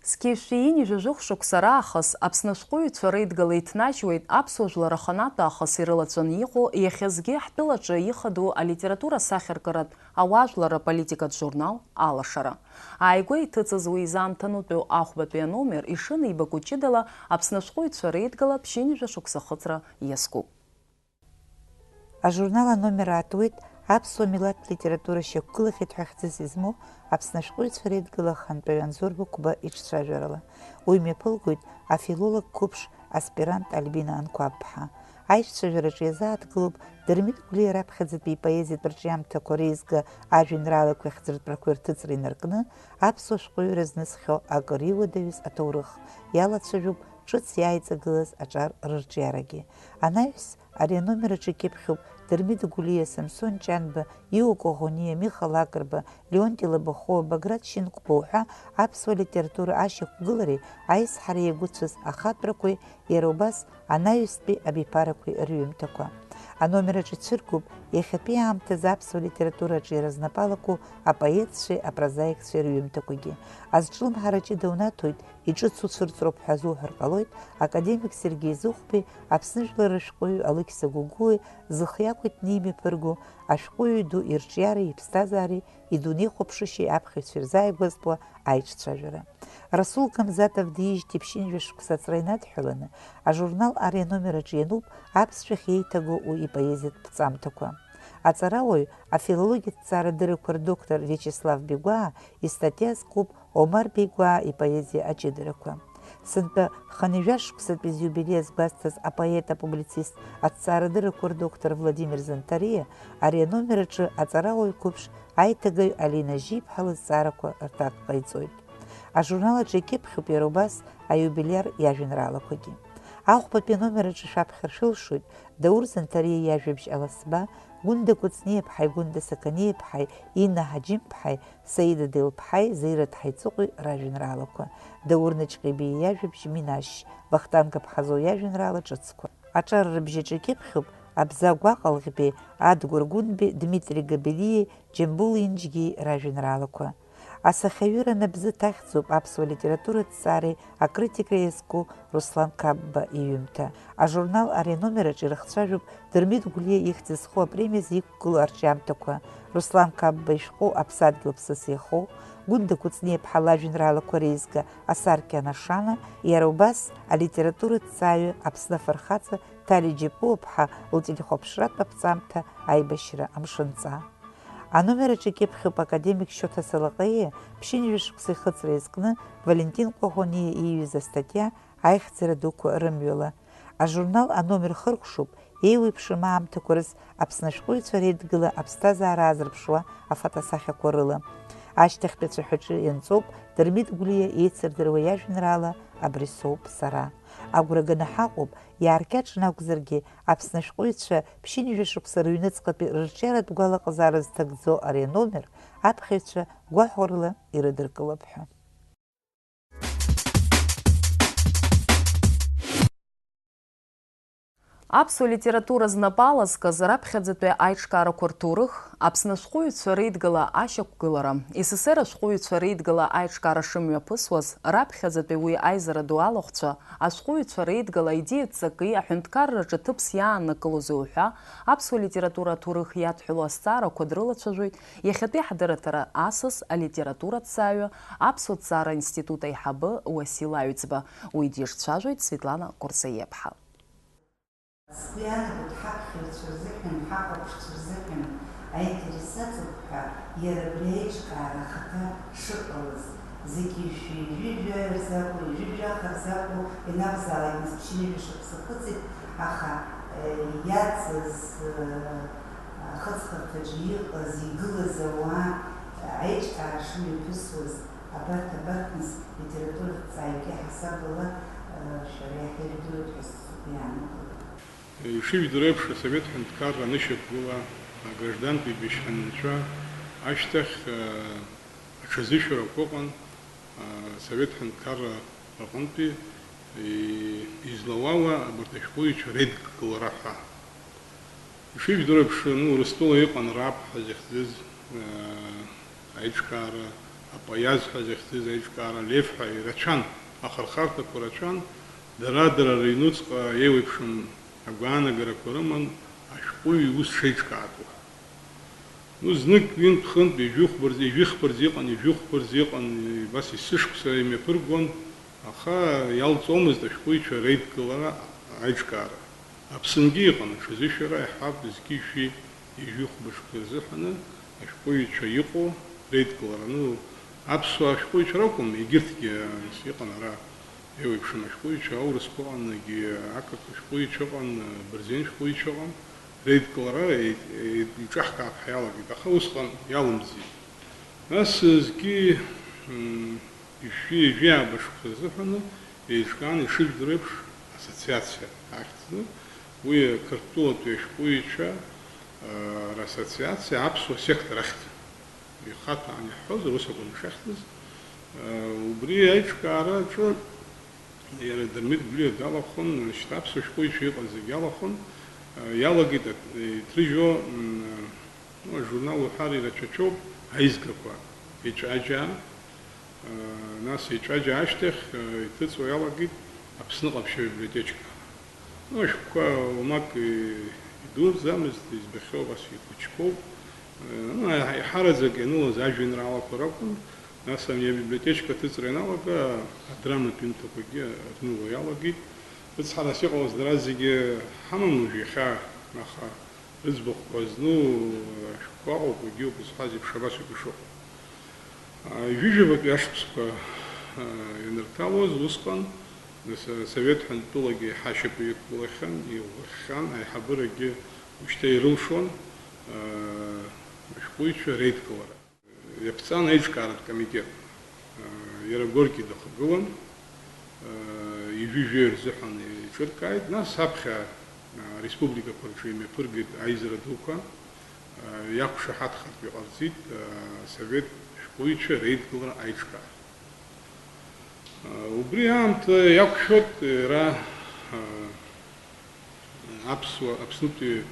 Зқьи жәшәи ҩажәи жәохә шықәса раахыс Аԥсны ашәҟәыҩҩцәа реидгыла иҭнажьуеит аԥсуа жәлар аханатә аахыс ирылаҵәаны иҟоу, иахьазгьы ҳтәылаҿы ихадоу алитература асахьаркыратә ауаажәларра аполитикатә журнал Алашара. Ааигәа иҭыҵыз уи изаамҭанутәу ахәбатәи аномер ишынеибаку ҷыдала Аԥсны ашәҟәыҩҩцәа реидгыла ԥшьынҩажәа шықәса ахыҵра иазкуп. Ажурнал аномер аатуеит аԥсуа милаҭтә литература шьақәгылахьеит ҳәа хьӡыс измоу Аԥсны ашәҟәыҩҩцәа реидгыла ахантәаҩы Анзор Бақәба иҿцәажәарала. Уи мҩаԥылгоит афилолог қәыԥш аспирант Альбина Анқәаб-ԥҳа. Аиҿцәажәараҿы иазааҭгылоуп Дырмит Гәлиа раԥхьаӡатәи ипоезиатә рҿиамҭақәа реизга ажәеинраалақәеи ахьӡыртәрақәеи рҭыҵра инаркны аԥсуа шәҟәыҩҩра знызхьоу акыр иуадаҩыз аҭоурых, иалацәажәоуп ҿыц иааиҵагылаз аҿар рырҿиарагьы. Анаҩс, ари аномер аҿы икьыԥхьуп Дырмит Гәлиа, Самсон Ҷанба, Иуа Коӷониа, Миха Лакрба, Леонти Лабахоа, Баграт Шьынқәба уҳәа аԥсуа литература ашьақәгылареи аизҳареи иагәыцәыз ахатәрақәеи, иара убас анаҩстәи абиԥарақәеи рҩымҭақәа. Аномер аҿы ицәыргоуп иахьатәи аамҭазы аԥсуа литератураҿы иаразнапалақәоу апоетцәеи апрозаикцәеи рҩымҭақәагьы. Азҿлымҳара ҷыда унаҭоит иҿыц уцәырҵроуп ҳәа азуҳәар ҟалоит академик Сергеи Зыхәбеи, Аԥсны жәлар рышәҟәыҩҩы Алықьса Гәыгәуи зхы иақәиҭны имҩаԥырго ашәҟәыҩҩы ду ирҿиареи иԥсҭазаареи идунеихәаԥшышьеи аԥхьаҩцәа ирзааигәазтәуа аиҿцәажәара. Расул Гамзатов диижьҭеи ԥшьынҩажәа шықәса аҵра инадҳәаланы, ажурнал ари аномер аҿы иануп аԥсшәахь еиҭагоу уи ипоезиатә ԥҵамҭақәа. Аҵарауаҩ, афилологиатә ҭҵаарадыррақәа рдоктор Виачеслав Бигәаа истатиа зкуп Омар Бигәаа ипоезиа аҷыдарақәа. Сынтәа хынҩажәа шықәсатәи зиубилеи азгәазҭаз апоет-апублицист, аҭҵаарадыррақәа рдоктор Владимир Занҭариа ари аномер аҿы аҵарауаҩ қәыԥш аиҭагаҩ Алина Жьиԥҳа лызҵаарақәа рҭак ҟаиҵоит. Ажурнал аҿы икьыԥхьуп иара убас аиубилиар иажәеинраалақәагьы. Ахәбатәи аномер аҿы шәаԥхьар шәылшоит Даур Занҭариа иажәабжь Аласба, Гәында Кәыҵниаԥҳаи Гәында Сақаниаԥҳаи, Инна Ҳаџьымԥҳаи, Саида Делԥҳаи, Заира Ҭҳаиҵыҟәи ражәеинраалақәа, Даур Наҷҟьебиа иажәабжь Минашь, Вахтанг Аԥҳазоу иажәеинраала ҿыцқәа. Аҿар рыбжьаҿы икьыԥхьуп Абзагә Аҟалӷьбеи, Адгәыр Гәынбеи, Дмитри Габелиеи, Џьамбул Инџьгьеи ражәеинраалақәа. Асахьаҩыра анапы зыҭахьӡуп аԥсуа литератураҭҵаареи акритикреи иазку Руслан Қапба иҩымҭа. Ажурнал ари аномер аҿы ирыхцәажәоуп Дырмит Гәлиа ихьӡ зху апремиа зиқәгылоу арҿиамҭақәа, Руслан Қапба ишәҟәы Аԥсадгьыл ԥсыс иахоу, Гәында Кәыҵниаԥҳа лажәеинраалақәа реизга Асаркьа Нашана, иара убас алитератураҭҵааҩы, Аԥсны афырхаҵа Ҭали Џьапуаԥҳа лтелехәаԥшратә аԥҵамҭа Аибашьра амшынҵа. Аномер аҿы икьыԥхьуп академик Шьоҭа Салаҟаиа ԥшьынҩажәа шықәса ихыҵра иазкны Валентин Ҟәаӷәаниа ииҩыз астатиа Аихьӡара дуқәа рымҩала. Ажурнал аномер хыркәшоуп еиуеиԥшым аамҭақәа рзы Аԥсны ашәҟәыҩҩцәа реидгыла аԥсҭазаара аазырԥшуа афотосахьақәа рыла. Ашьҭахьтәи ацәаҳәаҿы ианҵоуп Дырмит Гәлиа еицырдыруа иажәеинраала Абри соуп сара. Агәра ганы ҳаҟоуп, иааркьаҿны акәзаргьы, Аԥсны ашәҟәыҩҩцәа ԥшьынҩажәа шықәса рыҩныҵҟатәи рырҿиаратә гәалаҟазаара зҭагӡоу ари аномер аԥхьаҩцәа гәаҳәарыла ирыдыркылап ҳәа. Аԥсуа литература знапы алазкыз раԥхьаӡатәи аиҿкаарақәа рҭоурых, Аԥсны ашәҟәыҩҩцәа реидгыла ашьақәгылара, С С С Р ашәҟәыҩҩцәа реидгыла аиҿкаара шымҩаԥысуаз, раԥхьаӡатәи уи аизара ду алахәцәа, ашәҟәыҩҩцәа реидгыла аидеиатә ҵаки аҳәынҭқарраҿы ҭыԥс иааннакылози уҳәа, аԥсуа литература аҭоурых иадҳәалоу азҵаарақәа дрылацәажәоит иахьатәи ҳдырраҭара асас алитератураҭҵааҩы, Аԥсуа ҭҵаара аинститут аиҳабы Уасил Аҩӡба. Уи дирцәажәоит Светлана Курсаиаԥҳа. Сгәы иаанагоит, ҳаԥхьаҩцәа рзыҳәан, ҳахәаԥшцәа рзыҳәан аинтерес аҵоуп ҳәа, иара абри аиҿкаара ахаҭа шыҟалаз, зегьы ҩажәи жәаҩа рзакәу, ҩажәи жәаха рзакәу, ианакәзаалак нас ԥшьынҩажәа шықәса хыҵит, аха, э, иаҵаз, э, ахыҵхырҭаҿы иҟаз, игылаз ауаа, э, аиҿкаара шымҩаԥысуаз, абарҭ, абарҭ нас литератураҭҵааҩгьы ҳасабала, э, шәара иаҳа ижәдыруеит ҳәа сгәы иаанагоит. Ишыжәдыруеиԥш, асовет ҳәынҭқарра анышьақәгыла, аграждантәи ибжьхьанҵәа ашьҭахь, аҽазышәарақәа ыҟан, асовет ҳәынҭқарра рҟынтәи излауала абарҭ ашәҟәыҩҩцәа реидкылара ҳәа. Ишыжәдыруеиԥш, ну, Урыстәыла иҟан Раԥ ҳәа зыхьӡыз, аиҿкаара, Апояз ҳәа зыхьӡыз аиҿкаара, Лев ҳәа ирацәан, ахырхарҭақәа рацәан, дара-дара рыҩнуҵҟа еиуеиԥшым агәаанагарақәа рыман ашәҟәыҩҩы иус шеиҿкаатәу. Ну, знык ҩынтә-хынтә ижәҩыхәба рзы, ижәҩыхԥа рзы иҟан, ижәҩыхәба рзы иҟан, убас есышықәса имҩаԥыргон, аха иалҵуамызт ашәҟәыҩҩцәа реидкылара, аиҿкаара. Аԥсынгьы иҟан аҽазышәара, иаҳҳәап, зқьи-шәи ижәҩыхәба шықәса рзыҳәаны ашәҟәыҩҩцәа иҟоу реидкылара. Ну, аԥсуа ашәҟәыҩҩцәа ракәым, егьырҭгьы, нас, иҟан ара еиуеиԥшым ашәҟәыҩҩцәа, аурысқәа ыҟан, егьи ақырҭуа шәҟәыҩҩцәа ыҟан, бырзен шәҟәыҩҩцәа ыҟан, реидкылара еи-, еи-, еиҿаҳкаап ҳәа иалагеит, аха усҟан иалымҵит. Нас зқьи, м, ишәи ҩажәи ааба шықәса рзыҳәаны еиҿкаан, ишыжәдыруеиԥш, ассоциациа ахьӡны, уи Қырҭтәылатәи ашәҟәыҩҩцәа, а, рассоциациа аԥсуа сектор ахьӡ. Ихаҭәаан иаҳҳәозар, ус акәын ишахьӡыз. А, убри аиҿкаараҿы иара Дырмит Гәлиа далахәын, шьҭа аԥсуа шәҟәыҩҩцәа иҟаз зегьы алахәын, а, иалагеит ат-, иҭрыжьуа, м, Ну, ажурнал уҳәар ирацәацәоуп, аизгақәа еиҿаџьаа, нас еиҿаџьаа ашьҭахь, иҭыҵуа иалагеит Аԥсны ҟаԥшьы абиблиотечка. Ну, ашәҟәқәа уамак идуӡӡамызт, избахьоу убас ихәыҷқәоуп. Ну, аиҳараӡак ианылаз ажәеинраалақәа ракәын, нас ани абиблиотечка аҭыҵра ианалага, адраматә ҩымҭақәагьы рныло иалагеит. Рыцҳарас иҟалаз дара зегьы ҳамам уажә иахьа, аха Рыӡбахәқәа зну ашәҟәқәа ыҟоуп, егьиуп зҳәаз еиԥш, абасоуп ишыҟоу. Ҩажәижәабатәи ашықәсқәа ианырҭалоз усҟан, са-, Совет ҳәынтәылагьы еиҳа ашьапы иқәгылахьан, иӷәӷәахьан, аиҳабырагьы ушьҭа ирылшон, ашәҟәыҩҩцәа реидкылара. Иаԥҵан аиҿкааратә комитет. Иара Горки дахагылан. Ҩажәи жәаҩа рзыҳәан еиҿыркааит, нас аԥхьа ареспубликақәа рҿы имҩаԥыргеит аизара дуқәа, иақәшаҳаҭхартә иҟарҵеит асовет шәҟәыҩҩцәа реидгылара аиҿкаара. Убри аамҭа иақәшәоит иара аԥсуа, Аԥснытәи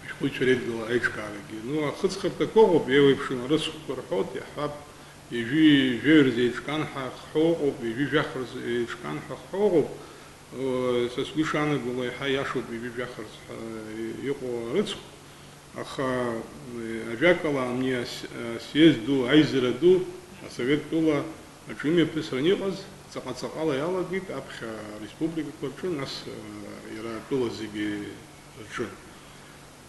ашәҟәыҩҩцәа реидгыла аиҿкаарагьы. Ну, ахыҵхырҭақәа ыҟоуп, еиуеиԥшым арыцхәқәа рҳәоит, иаҳҳәап, ҩажәи жәаҩа рзы еиҿкаан ҳәа хҳәа ыҟоуп, ҩажәи жәаха рзы еиҿкаан ҳәа хҳәа ыҟоуп. Са сгәы ишаанагола, еиҳа иашоуп ҩажәи жәаха рзы ҳәа иҟоу арыцхә. Аха, э, ажәакала, ани ас-, асиез ду, аизара ду, асовет тәыла аҿы имҩаԥысран иҟаз, ҵаҟа-ҵаҟала иалагеит аԥхьа ареспубликақәа рҿы, нас, э, иара атәыла зегьы рҿы.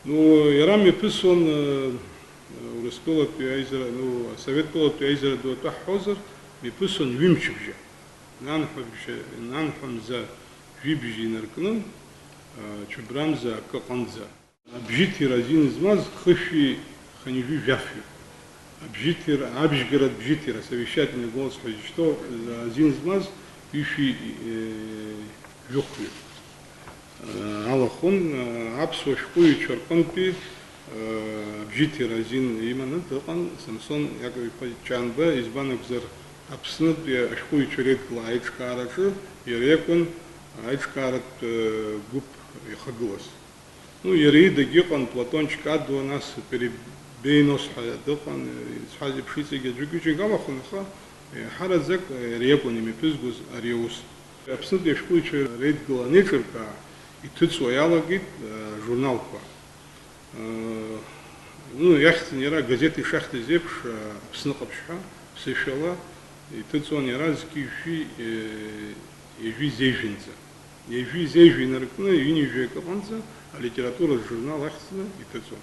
Ну, иара мҩаԥысуан, э, Урыстәылатәи аизара, ну, асовет тәылатәи аизара ду атәы ҳҳәозар, мҩаԥысуан ҩымчыбжьа. Нанҳәа бжьа-, нанҳәа мза жәибжь инаркны, э, цәыббра мза акы аҟынӡа. Абжьыҭира азин змаз хышәи хынҩажәи жәафҩуп. Абжьыҭира, абжьгаратә бжьыҭира, совещательный голос ҳәа изышьҭоу азин змаз ҩышәи, э, жәохәҩуп. Э, алахәын, э, аԥсуа шәҟәыҩҩцәа рҟынтәи, э, абжьыҭира азин иманы дыҟан Самсон Иаков-иԥа Ҷанба, избан акәзар, Аԥснытәи ашәҟәыҩҩцәа реидгыла аиҿкаараҿы иара иакәын аиҿкааратә, э, гәыԥ ихагылаз. Ну, иара идагь иҟан Платон Ҷкадуа, нас Перебейнос ҳәа дыҟан, исҳәаз еиԥш, иҵегь аӡәык-ҩыџьак алахәын, аха, еиҳараӡак иара иакәын имҩаԥызгоз ари аус. Аԥснытәи ашәҟәыҩҩцәа реидгыла анеиҿыркаа, иҭыҵуа иалагеит, э, журналқәа. Э, ну, иахьӡын иара агазеҭ ишахьӡыз еиԥш, э, Аԥсны ҟаԥшь ҳәа, ԥсышәала, иҭыҵуан иара зқьи жәшәи, э, ҩажәи зежәынӡа. Ҩажәи зежәи инаркны, ҩынҩажәи акы аҟынӡа алитературатә журнал ахьӡны иҭыҵуан,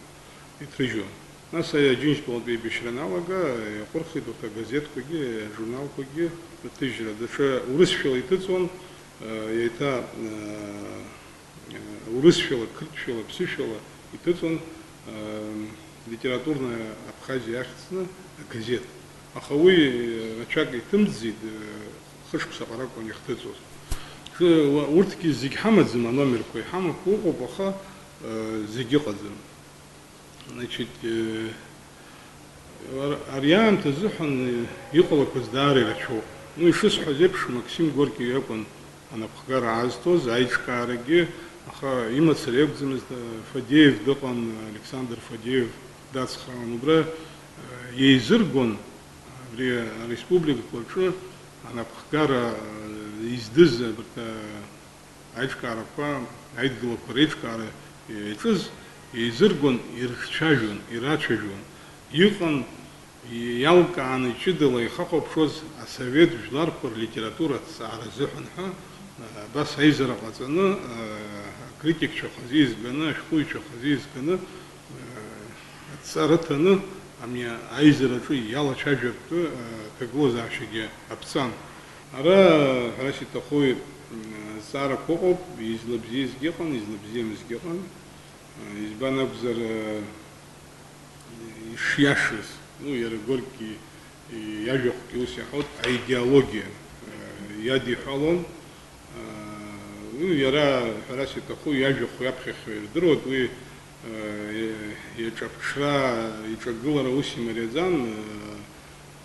иҭрыжьуан. Нас аи Аџьынџьтәылатә еибашьра аналага, иаҟәырхит урҭ агазеҭқәагьы, ажурналқәагьы рҭыжьра. Даҽа урысшәала иҭыҵуан, э, еиҭа, э, э, урысшәала, қырҭшәала, ԥсышәала иҭыҵуан, э, Литературная Абхазия ахьӡны агазеҭ. Аха уи, э, рацәак иҭымҵӡеит, э, хышықәса ҟаракәын иахҭыҵуаз. Шы-, уа-, урҭгьы зегь ҳамаӡам, аномерқәа иҳамақәа ыҟоуп, аха, э, зегь ыҟаӡам. Значит, э, ар-, ари аамҭа азыҳәан, э, иҟалақәаз даара ирацәоуп. Ну, ишысҳәаз еиԥш, Максим Горки иакәын анапхгара аазҭоз, аиҿкаарагьы, аха имацара иакәӡамызт, э, Фадеев дыҟан, Александр Фадеев дацхраауан. Убра, э, еизыргон абри ареспубликақәа рҿы анапхгара, э, издыз абарҭ, э, аиҿкаарақәа, аидгылақәа реиҿкаара иаҿыз еизыргон, ирцәажәон, ирацәажәон. Иҟан иалкааны ҷыдала ихахәаԥшуаз асовет жәларқәа рлитература аҭҵаара азыҳәан ҳәа, абас аизара ҟаҵаны, акритикцәа хазы изганы, ашәҟәыҩҩцәа хазы изганы, аҭҵаара ҭаны, ами аизараҿы иалацәажәартә, аҭагылазаашьагьы аԥҵан. Ара, ҳәарас иҭаху, м, азҵаарақәа ыҟоуп, излабзиазгьы ыҟан, излабзиамызгьы ыҟан. Избан акәзар, э, ишиашаз, ну, иара Горки иажәахәгьы ус иаҳауеит, аидеологиа, э, иадиҳәалон. Э, ну, иара, ҳәарас иҭаху, иажәахә иаԥхьахьоу ирдыруеит, уи, э, иаҿаԥҽра, иҿагылара ус имариаӡан, э,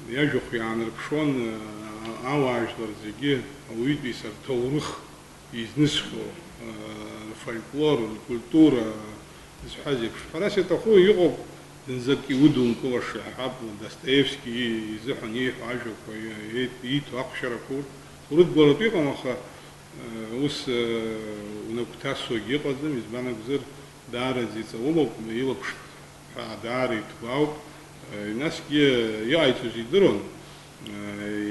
Иажәахә иаанарԥшуан, а-, ауаажәлар зегьы, ауаҩытәыҩса рҭоурых изнысхьоу, а, рфольклор, ркультура зҳәаз еиԥш. Ҳәарас иаҭаху иҟоуп, зынӡак иудумкылаша, иаҳҳәап, Достоевски изыҳәан ииҳәо ажәақәа, и-, ииҭо ахәшьарақәа урҭ урыдгылартә иҟам, аха, а, ус, а, унагәҭасуагьы ыҟаӡам, избан акәзар, даараӡа иҵаулоуп, илаԥш ҳәа даара иҭбаауп. Насгьы иҟаиҵоз идыруан,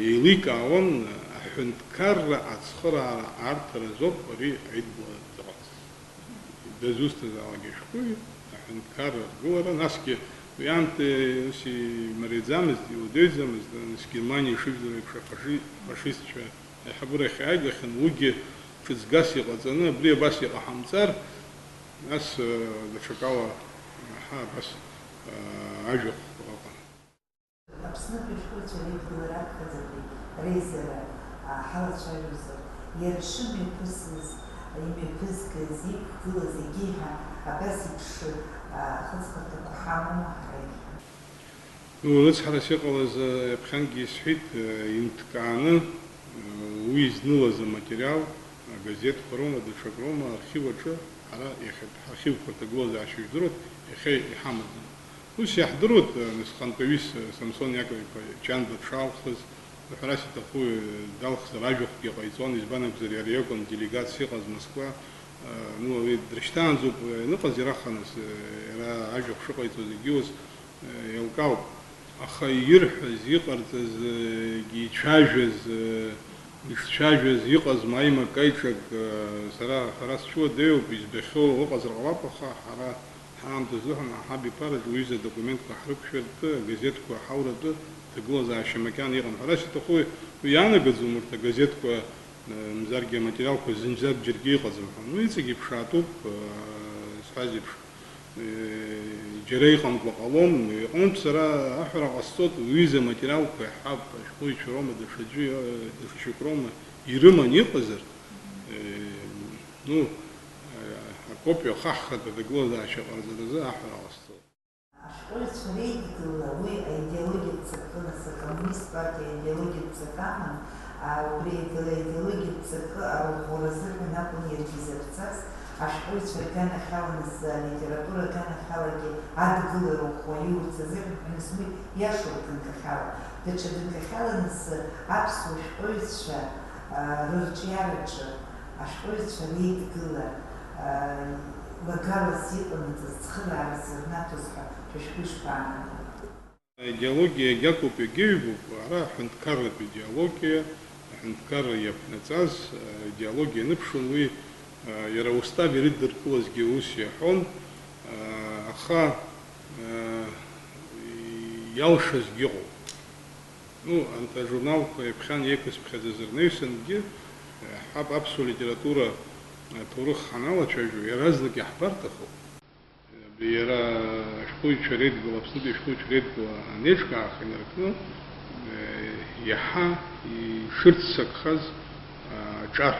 еиликаауан, аҳәынҭқарра ацхыраара арҭаразоуп ари аидгыла дыҟарҵаз. Дызусҭазаалак ашәҟәыҩҩы, аҳәынҭқарра аргылара, насгьы уи аамҭа ус имариаӡамызт, иуадаҩӡамызт, нас Германиа ишыжәдыруа еиԥш афаши-, афашистцәа аиҳабыра ахь иааигахьан, уигьы ҿыҵгас иҟаҵаны, абри абас иҟаҳамҵар, нас, э, даҽакала, аҳа, абас, э, ажәахә ыҟан. Аԥснытәи ашәҟәыҩҩцәа реидгыла раԥхьаӡатәи реизара, а, ҳалацәажәозар, Иара шымҩаԥысыз, имҩаԥызгаз, иқәгылаз егьиҳәа абас еиԥш, а, ахыҵхырҭақәа ҳамоума ҳара иахьа? Ну, рыцҳарас иҟалаз, а, ҩаԥхьангьы исҳәеит, а, инҭкааны, а, уи изнылаз аматериал, агазеҭқәа роума, даҽак роума, архив аҿы, ҳара иахьатә ҳархивқәа рҭагылазаашьа жәдыруеит, иахьа иҳамаӡам. Ус иаҳдыруеит, нас хантәаҩыс Самсон Иаков-иԥа Ҷанба дшаалхыз, ҳәарас иҭаху, далхзар ажәахәгьы ҟаиҵон, избан акәзар, иара иакәын делегациа иҟаз Москва, ну, уи дрышьҭаанӡоуп, ианыҟаз ираханы, иара ажәахә шыҟаиҵоз егьиуз еилкаауп. Аха ирҳәаз, иҟарҵаз, егьи ицәажәаз, ишцәажәаз иҟазма аимак-аиҿак, сара, ҳәарас сцәуадаҩуп, избахьоу ыҟазар ҟалап, аха ҳара Ҳаамҭа азыҳәан аҳаб иԥараҿ уҩыза адокументқәа ҳрықәшәартә, агазеҭқәа ҳауратәы ҭагылазаашьа макьана иҟам. Ҳәарас иҭаху уи иаанагаӡом, урҭ агазеҭқәа, э, мзаргьы аматериалқәа зынӡак џьаргьы иҟаӡам ҳәа. Ну, иҵегь иԥшаатәуп, э, исҳәаз еиԥш, э, џьара иҟамкәа ҟалом. Иҟынтә сара аҳәара ҟасҵоит, уҩыза аматериалқәа иаҳҳәап, ашәҟәыҩҩцәа роума, даҽаӡәы, э, даҽа шьоук роума, ирыман иҟазар, э, Ну, акопиа ахаҳхыртә аҭагылазаашьа ҟарҵаразы аҳәара ҟасҵоит. Ашәҟәыҩҩцәа реидгыла уи аидеологиатә ҵакы, нас, акоммунист партиа аидеологиатә ҵакы аман, а, убри аидео-, аидеологиатә ҵакы арӷәӷәара азыҳәан акәын иаргьы изаԥҵаз, ашәҟәыҩҩцәа рганахьала, нас, алитература аганахьалагьы адгылара ӷәӷәа иурц азыҳәан ҳәа, нас, уи иашоуп ганкахьала. Даҽа ганкахьала, нас, аԥсуа шәҟәыҩҩцәа, а, рырҿиараҿы Ашәҟәыҩҩцәа реидгыла, аа, лагалас иҟанаҵаз цхыраарас ирнаҭоз ҳәа шәа шәгәы ишԥаанаго? Аидеологиа иагьакоуп, иагьыҩбоуп, ара аҳәынҭқарратә идеологиа, аҳәынҭқарра иаԥнаҵаз, аидеологиа аныԥшуан уи, аа, иара устав ирыдыркылазгьы ус иаҳәон, аа, аха, аа, иалшазгьы ыҟоуп. Ну, анҭ ажурналқәа ҩаԥхьан еиқәысԥхьаӡаз рнаҩсангьы, ҳҳәап, аԥсуа литература аҭоурых ҳаналацәажәо, иаразнак иаҳбарҭахоит. Абри иара ашәҟәыҩҩцәа реидгыла, Аԥснытәи ашәҟәыҩҩцәа реидгыла анеиҿкаах инаркны, иаҳа ишырццакхаз аҿар,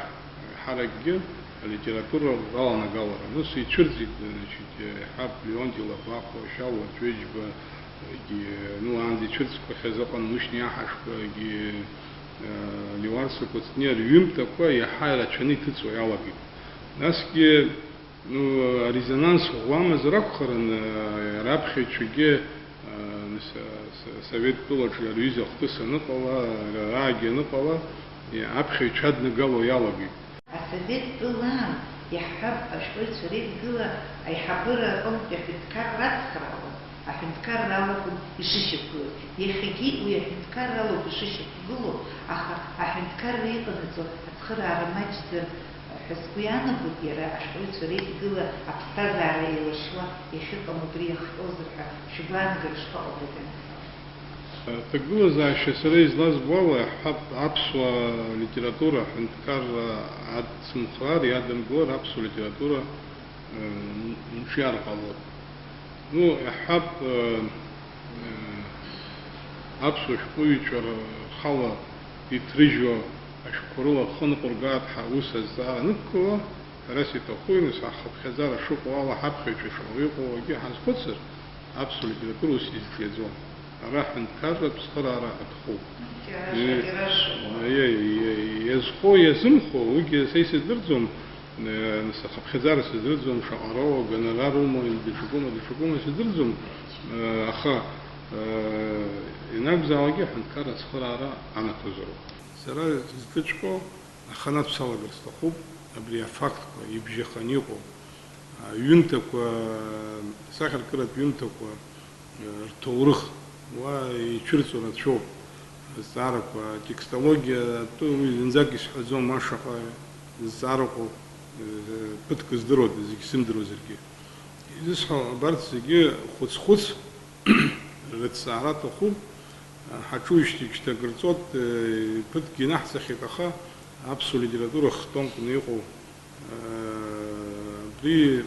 еиҳаракгьы алитература раланагалара. Нас ицәырҵит, значит, иаҳҳәап, Леонти Лабахәуа, Шьаулла Ҵәыџьба, егьи, ну, аанӡа ицәырҵқәахьаз ыҟан Мушьни Аҳашба, егьи, э, Леуарса Кәыҵниа рҩымҭақәа иаҳа ирацәаны иҭыҵуа иалагеит. Насгьы, ну, арезонанс ӷәӷәамазар акәхарын, э, раԥхьаҩцәагьы, э, са-, са-, Совет тәылаҿы иара иҩыза ахҭыс аныҟала, раагьы аныҟала, э, аԥхьаҩцәа аднагало иалагеит. Асовет тәылаан, иаҳҳәап, ашәҟәыҩҩцәа реидгыла аиҳабыра аҟынтәи аҳәынҭқарра ацхраауан, аҳәынҭқарра алакәын ишышьақәгылаз. Иахьагьы уи аҳәынҭқарра алоуп ишышьақәгылоу, аха аҳәынҭқарра иҟанаҵо ацхыраара маҷӡам ҳәа сгәы иаанагоит, иара ашәҟәыҩҩцәа реидгыла аԥсҭазаара еилашуа иахьыҟам убри иахҟьозар ҳәа шәгәаанагара шԥаҟоу, Владимир Михайлович? Аҭагылазаашьа сара излазбо ала, ҳҳәап, аԥсуа литература аҳәынҭқарра ацымхрар, иадымгылар аԥсуа литература, э, мҿиар ҟалоит. Ну, иаҳҳәап, э, э, аԥсуа шәҟәыҩҩцәа рхала иҭрыжьуа ашәҟәқәа рыла рхы ныҟәыргааит ҳәа ус азҵаара анықәгыла, ҳәарас иҭахуи, нас, ҳхыԥхьаӡара шыҟоу ала ҳаԥхьаҩцәа шаҟаҩы иҟоу акгьы ҳазхәыцыр, аԥсуа литература ус изҿиаӡом. Ара ҳәынҭқарратә цхыраара аҭахуп. Иара Е, шәа-, иара шәа-, е, е, иазхо, иазымхо, уигьы са исыздырӡом, э, нас ахыԥхьаӡара сыздырӡом, шаҟароу, агонорарума, даҽакума, даҽакума сыздырӡом, э, аха, э, ианакәзаалакгьы аҳәынҭқарра ацхыраара анаҭозароуп. Сара сызҿыҵәҟьо аханатә салагар сҭахуп абри афактқәа ибжьаханы иҟоу аҩымҭақәа, асахьаркыратә ҩымҭақәа рҭоурых, уа ицәырҵуа рацәоуп азҵаарақәа, атекстологиа атәы уи зынӡак исҳәаӡом, ма шаҟа зҵаара ыҟоу, ԥыҭк здыруада, зегь сымдыруазаргьы. Изысҳәо, абарҭ зегьы хәыц-хәыц рыҭҵаара аҭахуп. Ҳаҿуижьҭеи шьҭа акыр ҵуеит, ԥыҭкгьы инаҳҵахьеит, аха аԥсуа литература хтәы акәны иҟоу, абри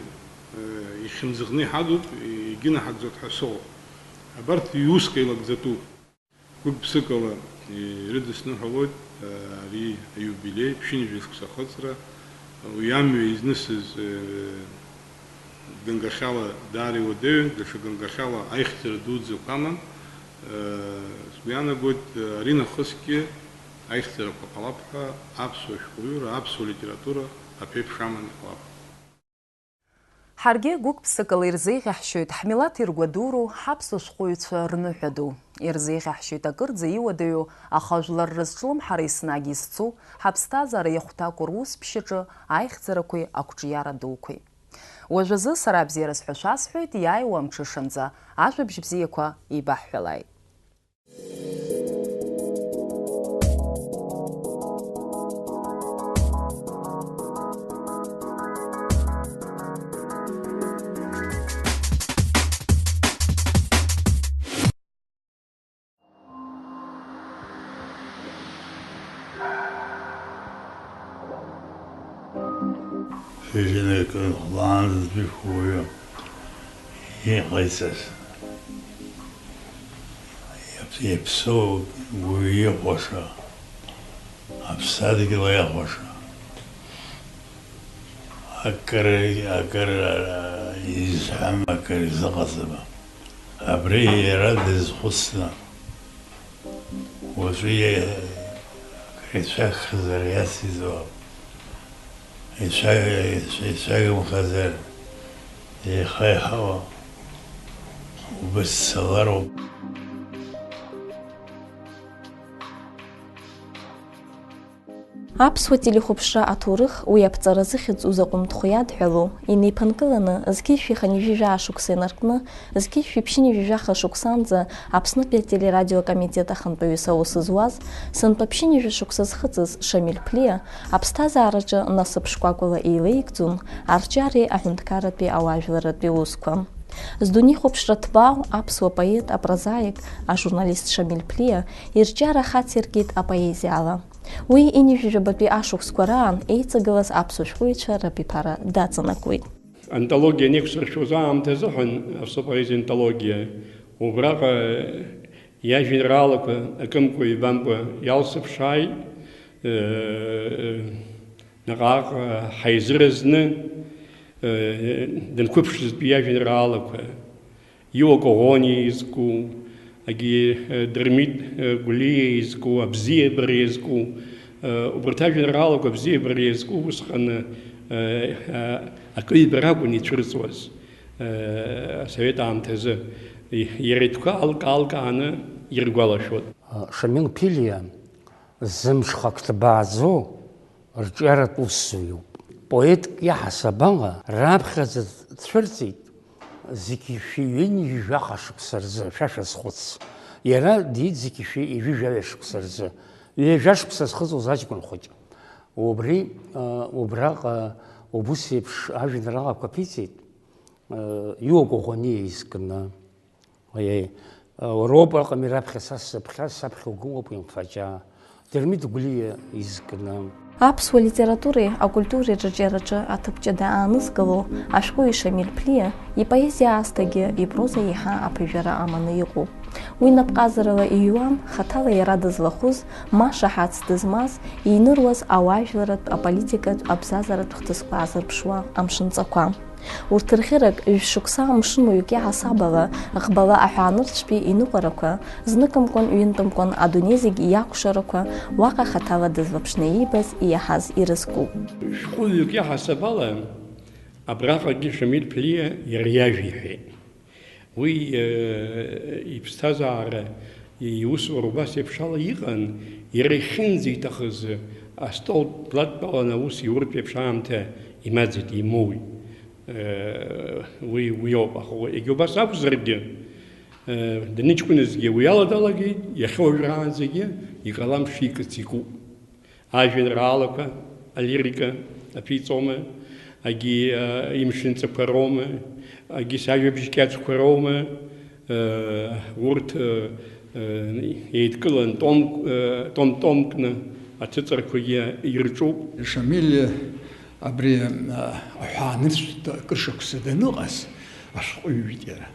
ихьымӡӷны иҳадуп, егьынаҳагӡоит ҳәа сыҟоуп. Абарҭ иусқәа еилагӡатәуп. Гәык-ԥсыкала ирыдысныҳәалоит. Ари аиубилеи, ԥшьынҩажәа шықәса ахыҵра, уи амҩа изнысыз, э, ганкахьала даара иуадаҩын, даҽа ганкахьала аихьӡара дуӡӡақәа аман. Э, сгәы иаанагоит, э, аринахысгьы аихьӡарақәа ҟалап ҳәа аԥсуа шәҟәыҩҩра, аԥсуа литература аԥеиԥш аман иҟалап. Ҳаргьы гәык-ԥсыкала ирзеиӷьаҳшьоит ҳмилаҭ иргәадуроу, ҳаԥсуа шәҟәыҩҩцәа рныҳәа ду. Ирзеиӷьаҳшьоит акырӡа иуадаҩу, аха жәлар рызҿлымҳара еснагь изцу, ҳаԥсҭазаара иахәҭакәу рус ԥшьаҿы аихьӡарақәеи ақәҿиара дуқәеи. Уажәазы сара абзиара сҳәашәа асҳәоит, иааиуа амҽышанӡа. Ажәабжь бзиақәа еибаҳҳәалааит. Шәыжьны акы хәлаанӡатәи шәуаҩы иҟаиҵаз. Иаԥ-, иаԥсоу уаҩы ихәаша, аԥсадгьыл иахәаша. Акыр, акыр, а, изҳәам, акыр изыҟаҵама. Абри иара дазхәыцны, уаҵәы иа-, акыр ицәагхазар иациҵо, ицәа-, ицәа-, ицәагымхазар, еиха-еиҳауа убыс дцалароуп. Аԥсуа телехәаԥшра аҭоурых уи аԥҵара зыхьӡу закәымтә хәы иадҳәалоу, инеиԥынкыланы, зқьи жәшәи хынҩажәи жәаа шықәса инаркны, зқьи жәшәи ԥшьынҩажәи жәаха шықәсанӡа Аԥснытәи ателерадиокомитет ахантәаҩыс аус зуаз, сынтәа ԥшьынҩажәа шықәса зхыҵыз Шамиль Ԥлиа аԥсҭазаараҿы насыԥ шкәакәала еилеигӡон арҿиареи аҳәынҭқарратәи ауаажәларратәи усқәа. Здунеихәаԥшра ҭбаау аԥсуа поет, апрозаик, ажурналист Шамиль Ԥлиа ирҿиара хациркит апоезиала. Уи ҩынҩажәи жәабатәи ашықәсқәа раан еиҵагылаз аԥсуа шәҟәыҩҩцәа рабиԥара даҵанакуеит. Антологиа анеиқәсыршәоз аамҭазыҳәан, аԥсуа поезиа антологиа, убраҟа иажәеинраалақәа акымкәа-ҩбамкәа иалсыԥшааит, э, наҟ-ааҟ ҳаизыразны, э, данқәыԥшызтәи иажәеинраалақәа. Иуа Коӷониа изку, агьи, э, Дырмит, э, Гәлиа изку, Абзиабара иазку, э, убарҭ ажәеинраалақәа абзиабара иазку усҟан, э, э, акы-ҩба ракәын ицәырҵуаз, э, асовет аамҭазы. И-, иара итәқәа алк-аалкааны иргәалашәоит. Шамил Ԥлиа зымҽхак ҭбааӡоу рҿиаратә усзуҩуп. Поетк иаҳасаб ала раԥхьаӡа дцәырҵит зқьи жәшәи ҩынҩажәи жәаха шықәса рзы, шәа шәазхәыц. Иара диит зқьи жәшәи ҩажәи жәаҩа шықәса рзы, ҩажәа шықәса зхыҵуаз аҷкәын хәыҷ. Убри, а, убраҟа убыс еиԥш ажәеинраалақәа ԥиҵеит, а, Иуа Коӷониа изкны. Аиеи, уара уоуп аҟами раԥхьа са сзыԥхьаз, саԥхьа угылоуп уи анхаҷаа. Дырмит Гәлиа изкны. Аԥсуа литературеи акультуреи рырҿиараҿы аҭыԥ ҷыда аанызкыло ашәҟәыҩҩы Шамиль Ԥлиа ипоезиа аасҭагьы ипроза еиҳа аԥыжәара аманы иҟоуп. Уи напҟазарала иҩуам, хаҭала иара дызлахәыз, ма шаҳаҭс дызмаз, иныруаз ауаажәларратә, аполитикатә, абзазаратә хҭысқәа азырԥшуа амшынҵақәа. Урҭ рӷьырак, жәшықәса мшынуаҩык иаҳасаб ала, ӷбала аҳәаанырцәтәи иныҟәарақәа, зныкымкәан-ҩынтәымкәан адунеи зегь иакәшарақәа, уаҟа хаҭала дызлаԥшны иибаз, иаҳаз ирызкуп. Шәҟәыҩҩык иаҳасаб ала, абраҟагьы Шамиль Ԥлиа иара иажәа иҳәеит. Уи, э, иԥсҭазаара, иусура убас еиԥш ала иҟан, иара ихьынӡа иҭахыз астол длыдтәалан аус иуртә еиԥш аамҭа имаӡит, имоуит. Э, уи, уи ауп, аха уи, егьа убас акәзаргьы, э, даныҷкәыназгьы уи ала далагеит, иахьа уажәраанӡагьы икалам шикыц икуп. Ажәеинраалақәа, алирика аԥиҵома, агьи, а, имшынҵақәа роума, агьи сажәабжь кьаҿқәа роума, а, урҭ, а, а, еидкылан том-, а, том-томкны аҭыҵрақәагьы ирҿуп. Шамиль абри, а, аҳәаанырцәтә акыр шықәса даныҟаз ашәҟәыҩҩит иара.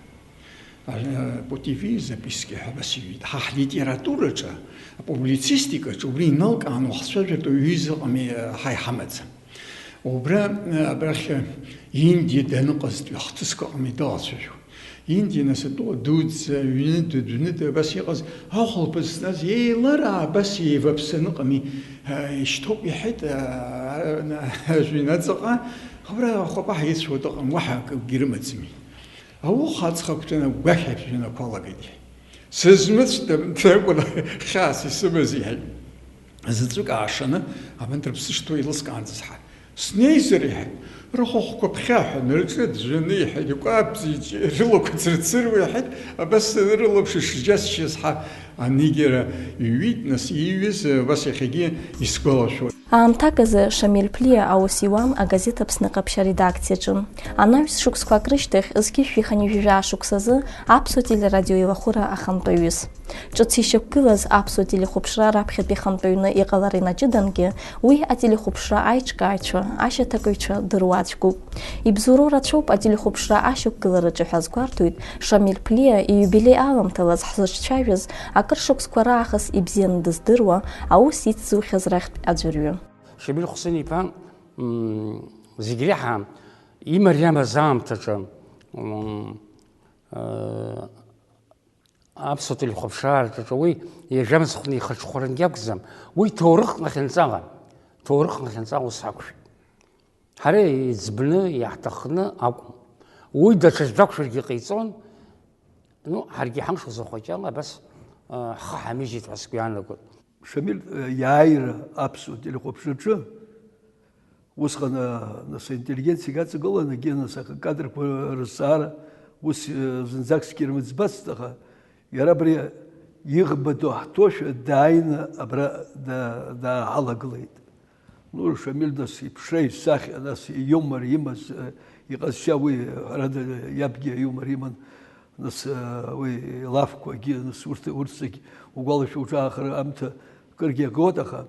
Путевые записки ҳәа абас иҩит. Ҳа ҳлитератураҿы, апублицистикаҿы убри иналкааны уахцәажәартә уаҩы изыҟами, ҳа иҳамаӡам. Убра, абрахь Индиа даныҟазтәи ахҭысқәа ыҟами далацәажәо. Индиа нас атәыла дуӡӡа, ҩны, дыдәны, абас иҟаз ахәылԥаз сназ еилараа абас еиваԥсаны ыҟами, ишьҭоуп иҳәеит, ажәҩан аҵаҟа, абра ахәапаҳа ицәоит ыҟам, уаҳа акгьы рымаӡами. Ауха аҵх агәҭаны агәашә аԥжәанақәа алагеит иҳәеит. Сызмыцәда акәын хьаас исымаз иҳәеит. Заҵәык аашаны, абанҭ рыԥсы шҭоу еилыскаанӡа сҳәа. Снеизар, иҳәеит, рыхәахәқәа ԥхьаҳәаны, рҿы ӡәӡәаны, иҳәеит, икәабӡа рылақәа цырцыруа, иҳәеит, абас санрылаԥш ишџьасшьаз ҳа анигера иҩит, нас ииҩыз, абас иахьагьы исгәалашәоит. Аамҭак азы Шамиль Ԥлиа аус иуан агазеҭ Аԥсны Ҟаԥшь аредакциаҿы. Анаҩс шықәсқәак рышьҭахь, зқьи жәшәи хынҩажәи жәаа шықәсазы Аԥсуа телерадио еилахәыра ахантәаҩыс. Ҿыц ишьақәгылаз аԥсуа телехәаԥшра раԥхьатәи хантәаҩны иҟалара инаҷыдангьы, уи ателехәаԥшра аиҿкааҩцәа, ашьаҭакыҩцәа дыруаӡәкуп. Ибзоуроу рацәоуп ателехәаԥшра ашьақәгылараҿы ҳәа азгәарҭоит Шамиль Ԥлиа ииубилеи аламҭалаз ҳзыҿцәажәаз, акыр шықәсқәа раахыс ибзианы дыздыруа, аус ицзухьаз рахьтә аӡәырҩы. Шамиль Хәсин-иԥа, м, зегь реиҳа имариамыз аамҭаҿы, м, э, аԥсуа телехәаԥшраараҿы уи иажәамызхәны ихаҿхәарангьы акәӡам, уи ҭоурыхтә лахьынҵала, ҭоурыхтә лахьынҵала ус ақәшәеит. Ҳара иӡбны, иаҳҭахны акәым. Уи даҽаӡә дақәшәаргьы ҟаиҵон, ну, ҳаргьы ҳамш хәыҷы ала абас, э, ҳхы ҳамижьит ҳәа сгәы иаанагоит. Шамиль, э, иааира аԥсуа телехәаԥшраҿы, усҟан, э, нас, аинтеллигенциагьы аҵагылан, егьи, нас, акадрқәа рызҵаара ус, э, зынӡакгьы рмыӡбацт, аха иара абри иӷба ду ҳҭошәа дааины абра да-, дааҳалагылеит. Ну, Шамиль, нас, иԥшра, исахьа, нас, иумор имаз, э, иҟазшьа уи, ҳәарада, иабгьы аиумор иман. Нас, э, уи илафқәагьы, нас, урҭ, урҭ зегь угәалашәо уҿаахар аамҭа кыргьы агоит, аха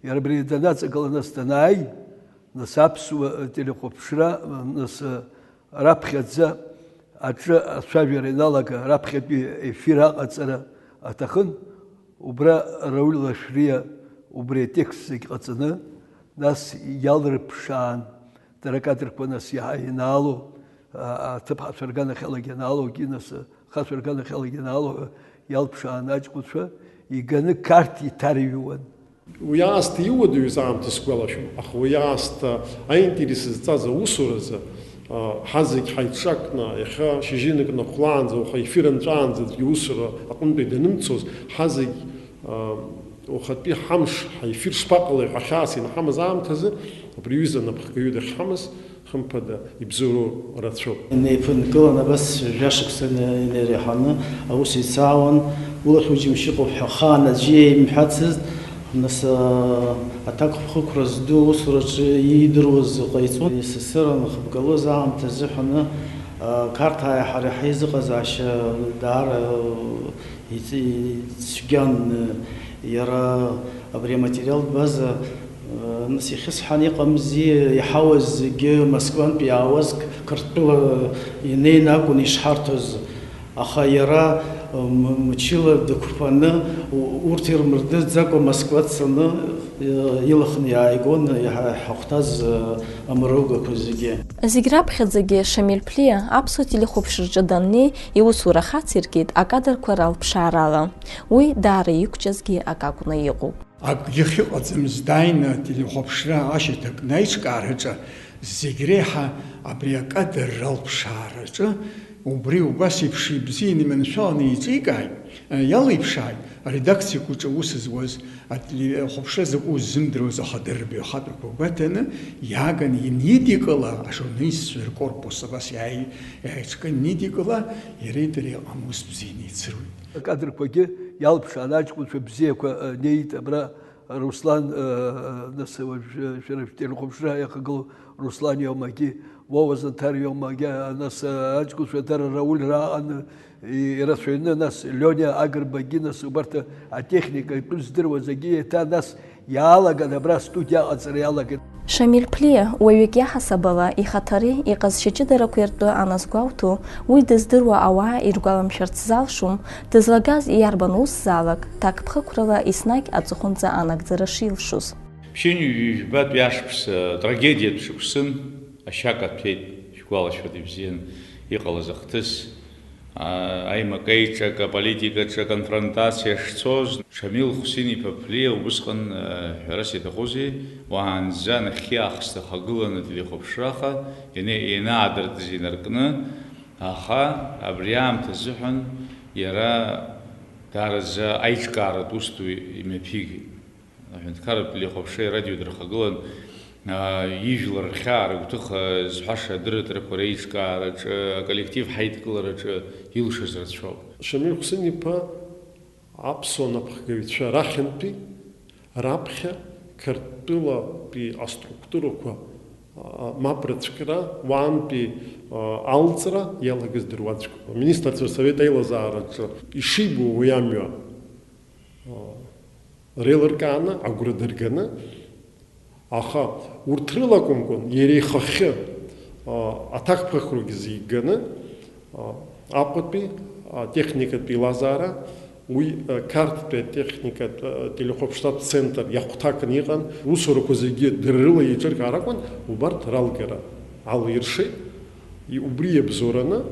иара абри данаҵагыла, нас данааи, нас аԥсуа телехәаԥшра, нас, э, раԥхьаӡа аҿы ацәажәара иналага, раԥхьатәи ефир аҟаҵара аҭахын, убра Рауль Лашәриа убри атекст зегь ҟаҵаны, нас иалрыԥшаан, дара акадрқәа, нас, иаҳа инаало, а-, аҭыԥҳацәа рганахьалагьы анаалогьы, нас, ахацәа рганахьалагьы анаало ҳәа иалԥшаан аҷкәынцәа, иганы Қарҭ иҭарҩуан. Уи аасҭа иуадаҩыз аамҭа сгәалашәом, аха уи аасҭа аинтерес зҵаз аусуразы, а, ҳазегь ҳаиҿакны, иахьа шьыжьыныкны хәлаанӡа, уаха ефир анҵәаанӡа аӡәгьы усура аҟынтәи данымцоз, ҳазегь, а, ухатәи ҳамш ҳаефир шԥаҟалеи ҳәа хьаас инҳамаз аамҭазы, абри аҩыза анапхгаҩы дахьҳамаз, хымԥада, ибзоуроу рацәоуп. Инеиԥынкылан абас жәашықәса ина-, инареиҳаны аус еицаауан, улахь уџьымшь ыҟоуп ҳәа ахаан аӡәы иеимҳәацызт, нас, а, аҭакԥхықәра зду аусураҿы иидыруаз ҟаиҵон. Есесыр анхыбгалоз аамҭа азыҳәаны, а, Қарҭааи ҳареи ҳаизыҟазаашьа даара, а, Иҵ-, ицәгьан, э, иара абри аматериалтә база, э, нас ихьысҳан иҟамзи, иҳауаз зегьы Москвантә иаауаз Қ-, Қырҭтәыла инеины акәын ишҳарҭоз. Аха иара, э, м-, мчыла дықәԥаны, у-, урҭ ирмырдыӡакәа Москва дцаны, э, илаханы иааигон иҳа-, иҳахәҭаз, э, амругақәа зегьы. Зегь раԥхьаӡагьы Шамиль Ԥлиа аԥсуа телехәаԥшраҿы даннеи, иусура хациркит акадрқәа ралԥшаарала. Уи даара иқәҿиазгьы акы акәны иҟоуп. Акгьы ахьыҟаӡамыз дааины ателехәаԥшра ашьаҭакны аиҿкаараҿы зегь реиҳа абри акадр ралԥшаараҿы убри убас еиԥш ибзианы иманшәаланы еиҿикааит, иалеиԥшааит аредакциақәаҿы аус зуаз ателехәаԥшра закәу ззымдыруаз ахадырратә ҩахатәрақәа гәаҭаны иааган инидикыла ажурналистцәа ркорпус абас иааи-, иааиҿкын инидикыла иареи дареи иҟам ус бзианы еицыруеит. Акадрқәагьы иалԥшаан аҷкәынцәа бзиақәа, э, неит абра Руслан, э, нас, уажә, э, шәара шәтелехәаԥшра иахагылоу Руслан иоумагьы Уа уазынҭар иоума, агьа, нас, аҷкәынцәа дара Рауль рааҟаны ирацәаҩны, нас Лиониа Агрбагьы, нас убарҭ атехника итәы здыруа зегьы еиҭа, нас иаалаган абра астудиа аҟаҵара иалагеит. Шамиль Ԥлиа, уаҩык иаҳасабала, ихаҭареи иҟазшьа ҷыдарақәеи ртәы аназгәоуҭо, уи дыздыруа ауаа иргәаламшәарц залшом, дызлагаз иарбан усзаалак, ҭакԥхықәрала еснагь аҵыхәанӡа анагӡара шилшоз. Ԥшьынҩажәи жәбатәи ашықәс, атрагедиатә шықәсын, ашьака аҭәеит, шәгәалашәоит ибзиан иҟалаз ахҭыс. А, аимакеиҿак, аполитикаҿы аконфронтациа шцоз, Шамил Хәсин-иԥа Ԥлиа убысҟан, а, ҳәарас иаҭахузеи, уаанӡа нахьхьи аахыс дахагылан ателехәаԥшраха иане-, ианаадыртыз инаркны, аха абри аамҭа азыҳәан иара даараӡа аиҿкааратә ус ду имҩаԥигеит. Аҳәынҭқарратә телехәаԥшреи арадиои дырхагылан, аа, ижәлар рхьаа рыгәҭыха зҳәаша адырраҭарақәа реиҿкаараҿы, аколлектив ҳаидкылараҿы илшаз рацәоуп. Шамиль Хәсин-иԥа аԥсуа напхгаҩцәа рахьынтәи раԥхьа Қырҭтәылатәи аструктурақәа, а, мап рыцәкра, уаантәи, а, алҵра иалагаз дыруаӡәкуп. Аминистрцәа Рсовет аилазаараҿы ишибо уи амҩа, а, реилыркааны, агәра дырганы, аха урҭ рыла акәымкәан, иара ихахьы, а, аҭакԥхықәрагьы зиганы, а, Аҟәатәи, а, техникатә еилазаара, уи, а, Қарҭтәи атехникатә, а, телехәаԥшратә центр иахәҭакны иҟан, усурақәа зегьы дара рыла еиҿыркаар акәын, убарҭ ралгара алиршеит. И-, убри иабзоураны,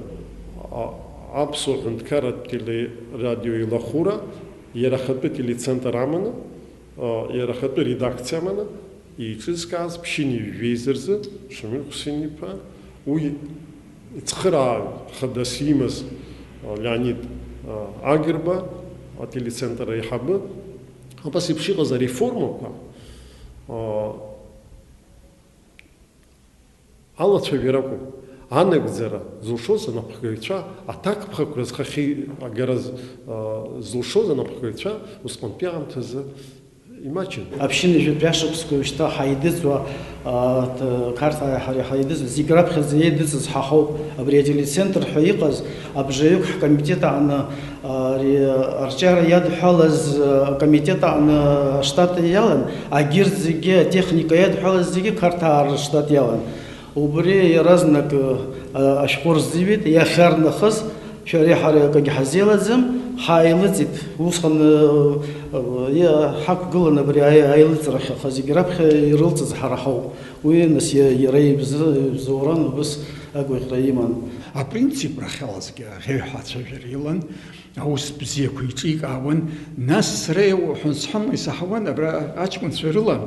а, Аԥсуа ҳәынҭқарратә телерадио еилахәыра иара ахатәы телецентр аманы, а, иара ахатәы редакциа аманы, еиҿызкааз ԥшьынҩажәи жәеиза рзы Шамиль Хәсин-иԥа, уи ицхырааҩ хадас имаз, а, Леонид, а, Агрба, ателецентр аиҳабы, абас еиԥш иҟаз ареформақәа, а, алацәажәара акәым, анагӡара зылшоз анапхгаҩцәа, аҭакԥхықәра зхахьы агара з-, а, зылшоз анапхгаҩцәа усҟантәи аамҭазы имаҷын. Аԥшьынҩажәатәи ашықәсқәа уажәшьҭа ҳаидыҵуа, а, т-, Қарҭ ҳа-, ҳа-, ҳаидыҵуа, зегь раԥхьаӡа еидыҵыз ҳа ҳауп. Абри ателецентр ҳәа иҟаз, абжаҩык ҳкомитет аҟны, а, ари арҿиара иадҳәалаз, а, акомитет аҟны аштат иалан, агьырҭ зегьы, атехника иадҳәалаз зегьы Қарҭаа рыштат иалан. Убри иаразнак, а, ашәҟәы рзиҩит, иахьарнахыс шәареи ҳареи акгьы ҳазеилаӡам, ҳааилыҵит. Усҟан, а, а, иа-, ҳақәгылан абри аи-, аилыҵрахь, аха зегь раԥхьа ирылҵыз ҳара ҳауп. Уи, нас, иа-, иара ибзы-, ибзоуран, убыс агәаӷьра иман. Апринцип рахьалазгьы аӷьеҩҳәа ацәажәара илан, аус бзиақәа иҿикаауан. Нас сара иуҳәан сҳәама, исаҳауан, абра аҷкәынцәа рыла,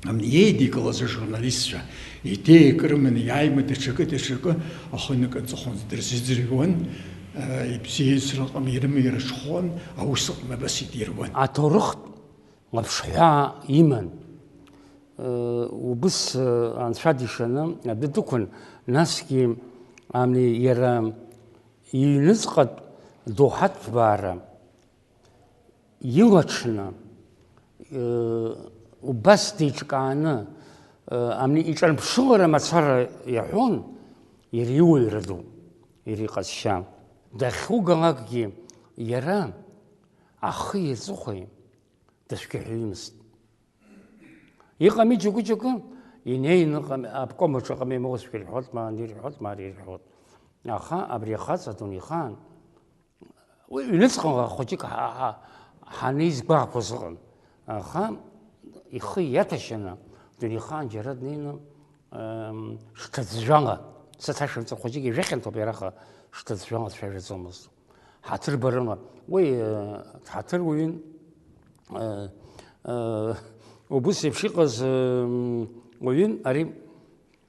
ам, иеидикылаз ажурналистцәа идеиак рыманы иааима даҽакы, даҽакы, ахынак аҵыхәанӡа дырзыӡырҩуан, а, ибзиаз рыҟны ирымаирҽхәон, аус аҟны абас идируан. Аҭоурыхтә лаԥшҳәаа иман. Э, убыс, э, анцәа дишаны адәы дықәын, насгьы, ами, иара иҩныҵҟатә доуҳатә ҭбаара илаҽны, э, убас деиҿкааны, э, ами, иҿарԥшылара мацара иаҳәон, иара иуаҩра ду, иара иҟазшьа. Дахьугалакгьы иара ахи аҵыхәеи дацәгьаҳәаҩымызт. Иҟами џьоукы-џьоукы, инеины ыҟами, аобком аҿы ыҟами, маус шәирҳәоит, ма ани ирҳәоит, ма ари ирҳәоит. Аха абри ахаҵа дунеихаан, уи ҩныҵҟа хәыҷык ҳа-, ҳа-, ҳанеизгәаақәоз ыҟан. Аха ихы иаҭәашьаны, дунеихаан џьара днеины, Ам, шҭыӡәӡәала, сыцашәымҵан хәыҷык ижәыхьанҭоуп иара, аха шҭыӡәӡәала дцәажәаӡомызт. Ҳаҭыр барыла, уи, э, ҳаҭыр уаҩын, э, э, убыс еиԥш иҟаз, м, уаҩын, ари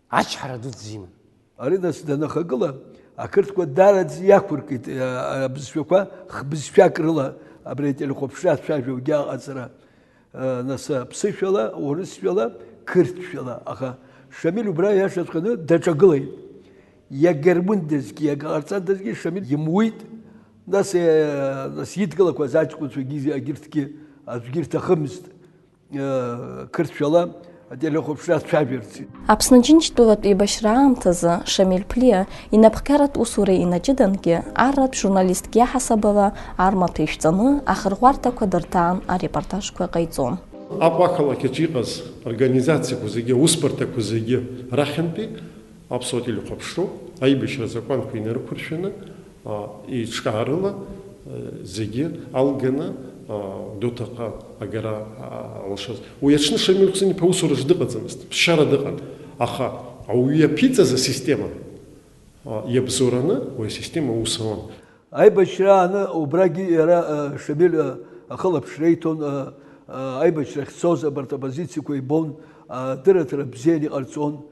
ачҳара дуӡӡа иман. Ари нас данахагыла, ақырҭқәа даараӡа иақәыркит, э, абызшәақәа хбызшәак рыла абри ателехәаԥшра ацәажәогьы аҟаҵара. Нас аԥсышәала, урысшәала, қырҭшәала, аха Шамиль убра иашаҵәҟьаны даҿагылеит. Иагьармындазгьы, иагьҟарҵандазгьы Шамиль имуит. Нас, э, нас идгылақәаз аҷкәынцәагьы, егьырҭгьы аӡәгьы ирҭахымызт, э, қырҭшәала. Ателехәаԥшра ацәажәарц. Аԥсны Џьынџьтәылатә еибашьра аамҭазы Шамиль Ԥлиа инапхгаратә усура инаҷыдангьы, арратә журналистк иаҳасабала армаҭәа ишәҵаны, ахырӷәӷәарҭақәа дырҭаан, арепортажқәа ҟаиҵон. Аҟәа ақалақь аҿы иҟаз организациақәа зегьы, аусбарҭақәа зегьы рахьынтәи аԥсуа телехәаԥшроуп, аибашьра азакәанқәа инарықәыршәаны, а, еиҿкаарыла, а, зегьы алганы, а, Гәдоуҭаҟа агара, а, алшаз. Уи аҽны Шамиль Хәсин-иԥа усураҿы дыҟаӡамызт, ԥсшьара дыҟан, аха ауаҩы иаԥиҵаз асистема, а, иабзоураны уи асистема аус ауан. Аибашьра ааны убрагьы иара, а, Шамиль, а, ахылаԥшра иҭон, а, а, аибашьра ахьцоз абарҭ апозициақәа ибон, а, дырраҭара бзианы иҟарҵон.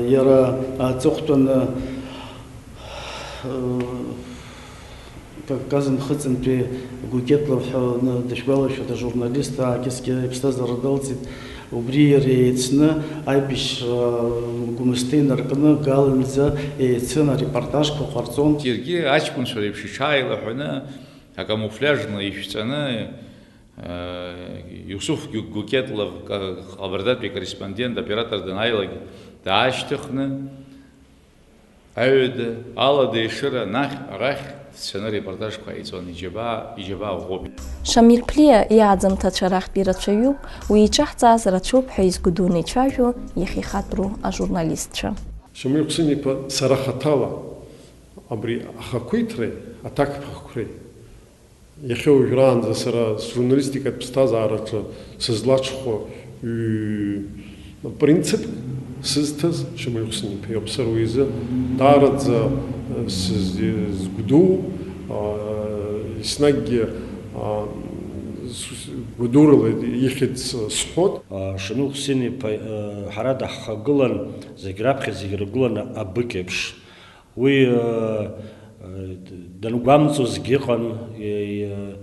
Иара аҵыхәтәаны, Кавказ Нхыҵынтәи Гәыкьетлов ҳәа дышәгәалашәоит, ажурналист, аакьыскьа иԥсҭазаара далҵит. Убри иара еицны аибашьра Гәымсҭа инаркны Галынӡа еицын, арепортажқәа ҟарҵон. Иаргьы аҷкәынцәа реиԥш иҽааилаҳәаны, акамуфляжла ишәҵаны, Иусуф Гәыкьетлов, Ҟабардатәи акорреспондент, оператор данааилак, даашьҭыхны, аҩада, алада ешыра, анахь, арахь дцаны репортажқәа ҟаиҵон, иџьабаа, иџьабаа ӷәӷәоуп. Шамиль Ԥлиа иааӡамҭацәа рахьтә ирацәаҩуп, уи иҿаҳҵааз рацәоуп ҳәа изгәыдуны ицәажәо иахьихатәру ажурналистцәа. Шамиль Хәсин-иԥа сара хаҭала абри ахақәиҭреи аҭакԥхықәреи, иахьа уажәраанӡа сара сжурналистикатә ԥсҭазаараҿы сызлаҽхәо, ҩ-, принципк сызҭаз Шамиль Хәсин-иԥа иоуп. Сара уи изы даараӡа, э, сыз-, сгәдуу, а, еснагьгьы, а, с-, гәадурала ихьыӡ сҳәот. Шамил Хәсин-иԥа, э, ҳара даҳхагылан, зегь раԥхьа зегь ргыланы абыкь еиԥш. Уи, э, э, дангәамҵуазгьы ыҟан, э,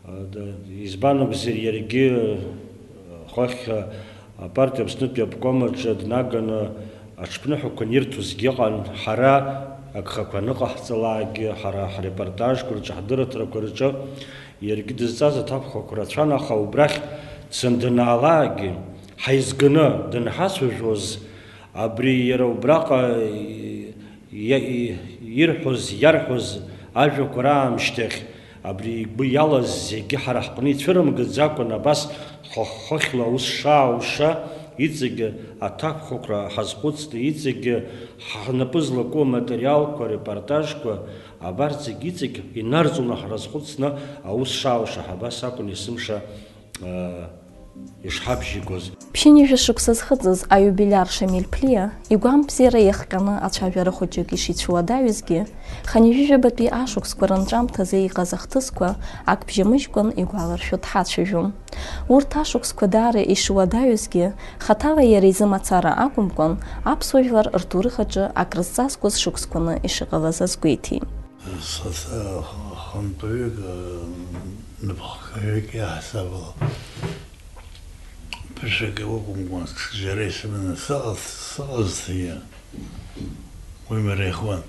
э, д-, избан акәзар, иаргьы, э, хыхь, э, апартиа Аԥснытәи аобком аҿы днаганы аҽԥныҳәақәа анирҭозгьы ыҟан, ҳара агхақәа аныҟаҳҵалакгьы, ҳара ҳрепортажқәа рҿы, ҳдырраҭарақәа рҿы иаргьы дызҵаз аҭакԥхықәра рацәан, аха убрахь дцаны данаалакгьы, ҳаизганы данҳацәажәоз, абри иара убраҟа иа-, и-, ирҳәоз, иарҳәоз ажәақәа раамышьҭахь, абри игәы иалаз зегьы ҳара ҳҟны ицәырымгаӡакәан, абас хыхь-хыхьла аус шаауша, иҵегьы аҭакԥхықәра ҳазхәыцны, иҵегьы ҳнапы злаку аматериалқәа, репортажқәа, абарҭ зегь иҵегь инарҵоны ҳразхәыцны аус шаауша, абас акәын есымша, аа, ишҳабжьигоз. Ԥшьынҩажәа шықәса зхыҵыз аиубилиар Шамиль Ԥлиа игәамбзиара иахҟьаны ацәажәара хәыҷык ишицәуадаҩызгьы, хынҩажәижәабатәи ашықәсқәа рынҵәамҭазы иҟаз ахҭысқәа акбжьамыжькәан игәаларшәо дҳацәажәон. Урҭ ашықәсқәа даара ишуадаҩызгьы, хаҭала иара изы мацара акәымкәан, аԥсуа жәлар рҭоурых аҿы акрызҵазкуаз шықәсқәаны ишыҟалаз азгәеиҭеит. Саса хантәаҩык, напхгаҩык иаҳасабала, ԥышәак акәымкәан, ҽаџьара исыманы сыҟаз-, сыҟазҭгьы, уи мреихуан.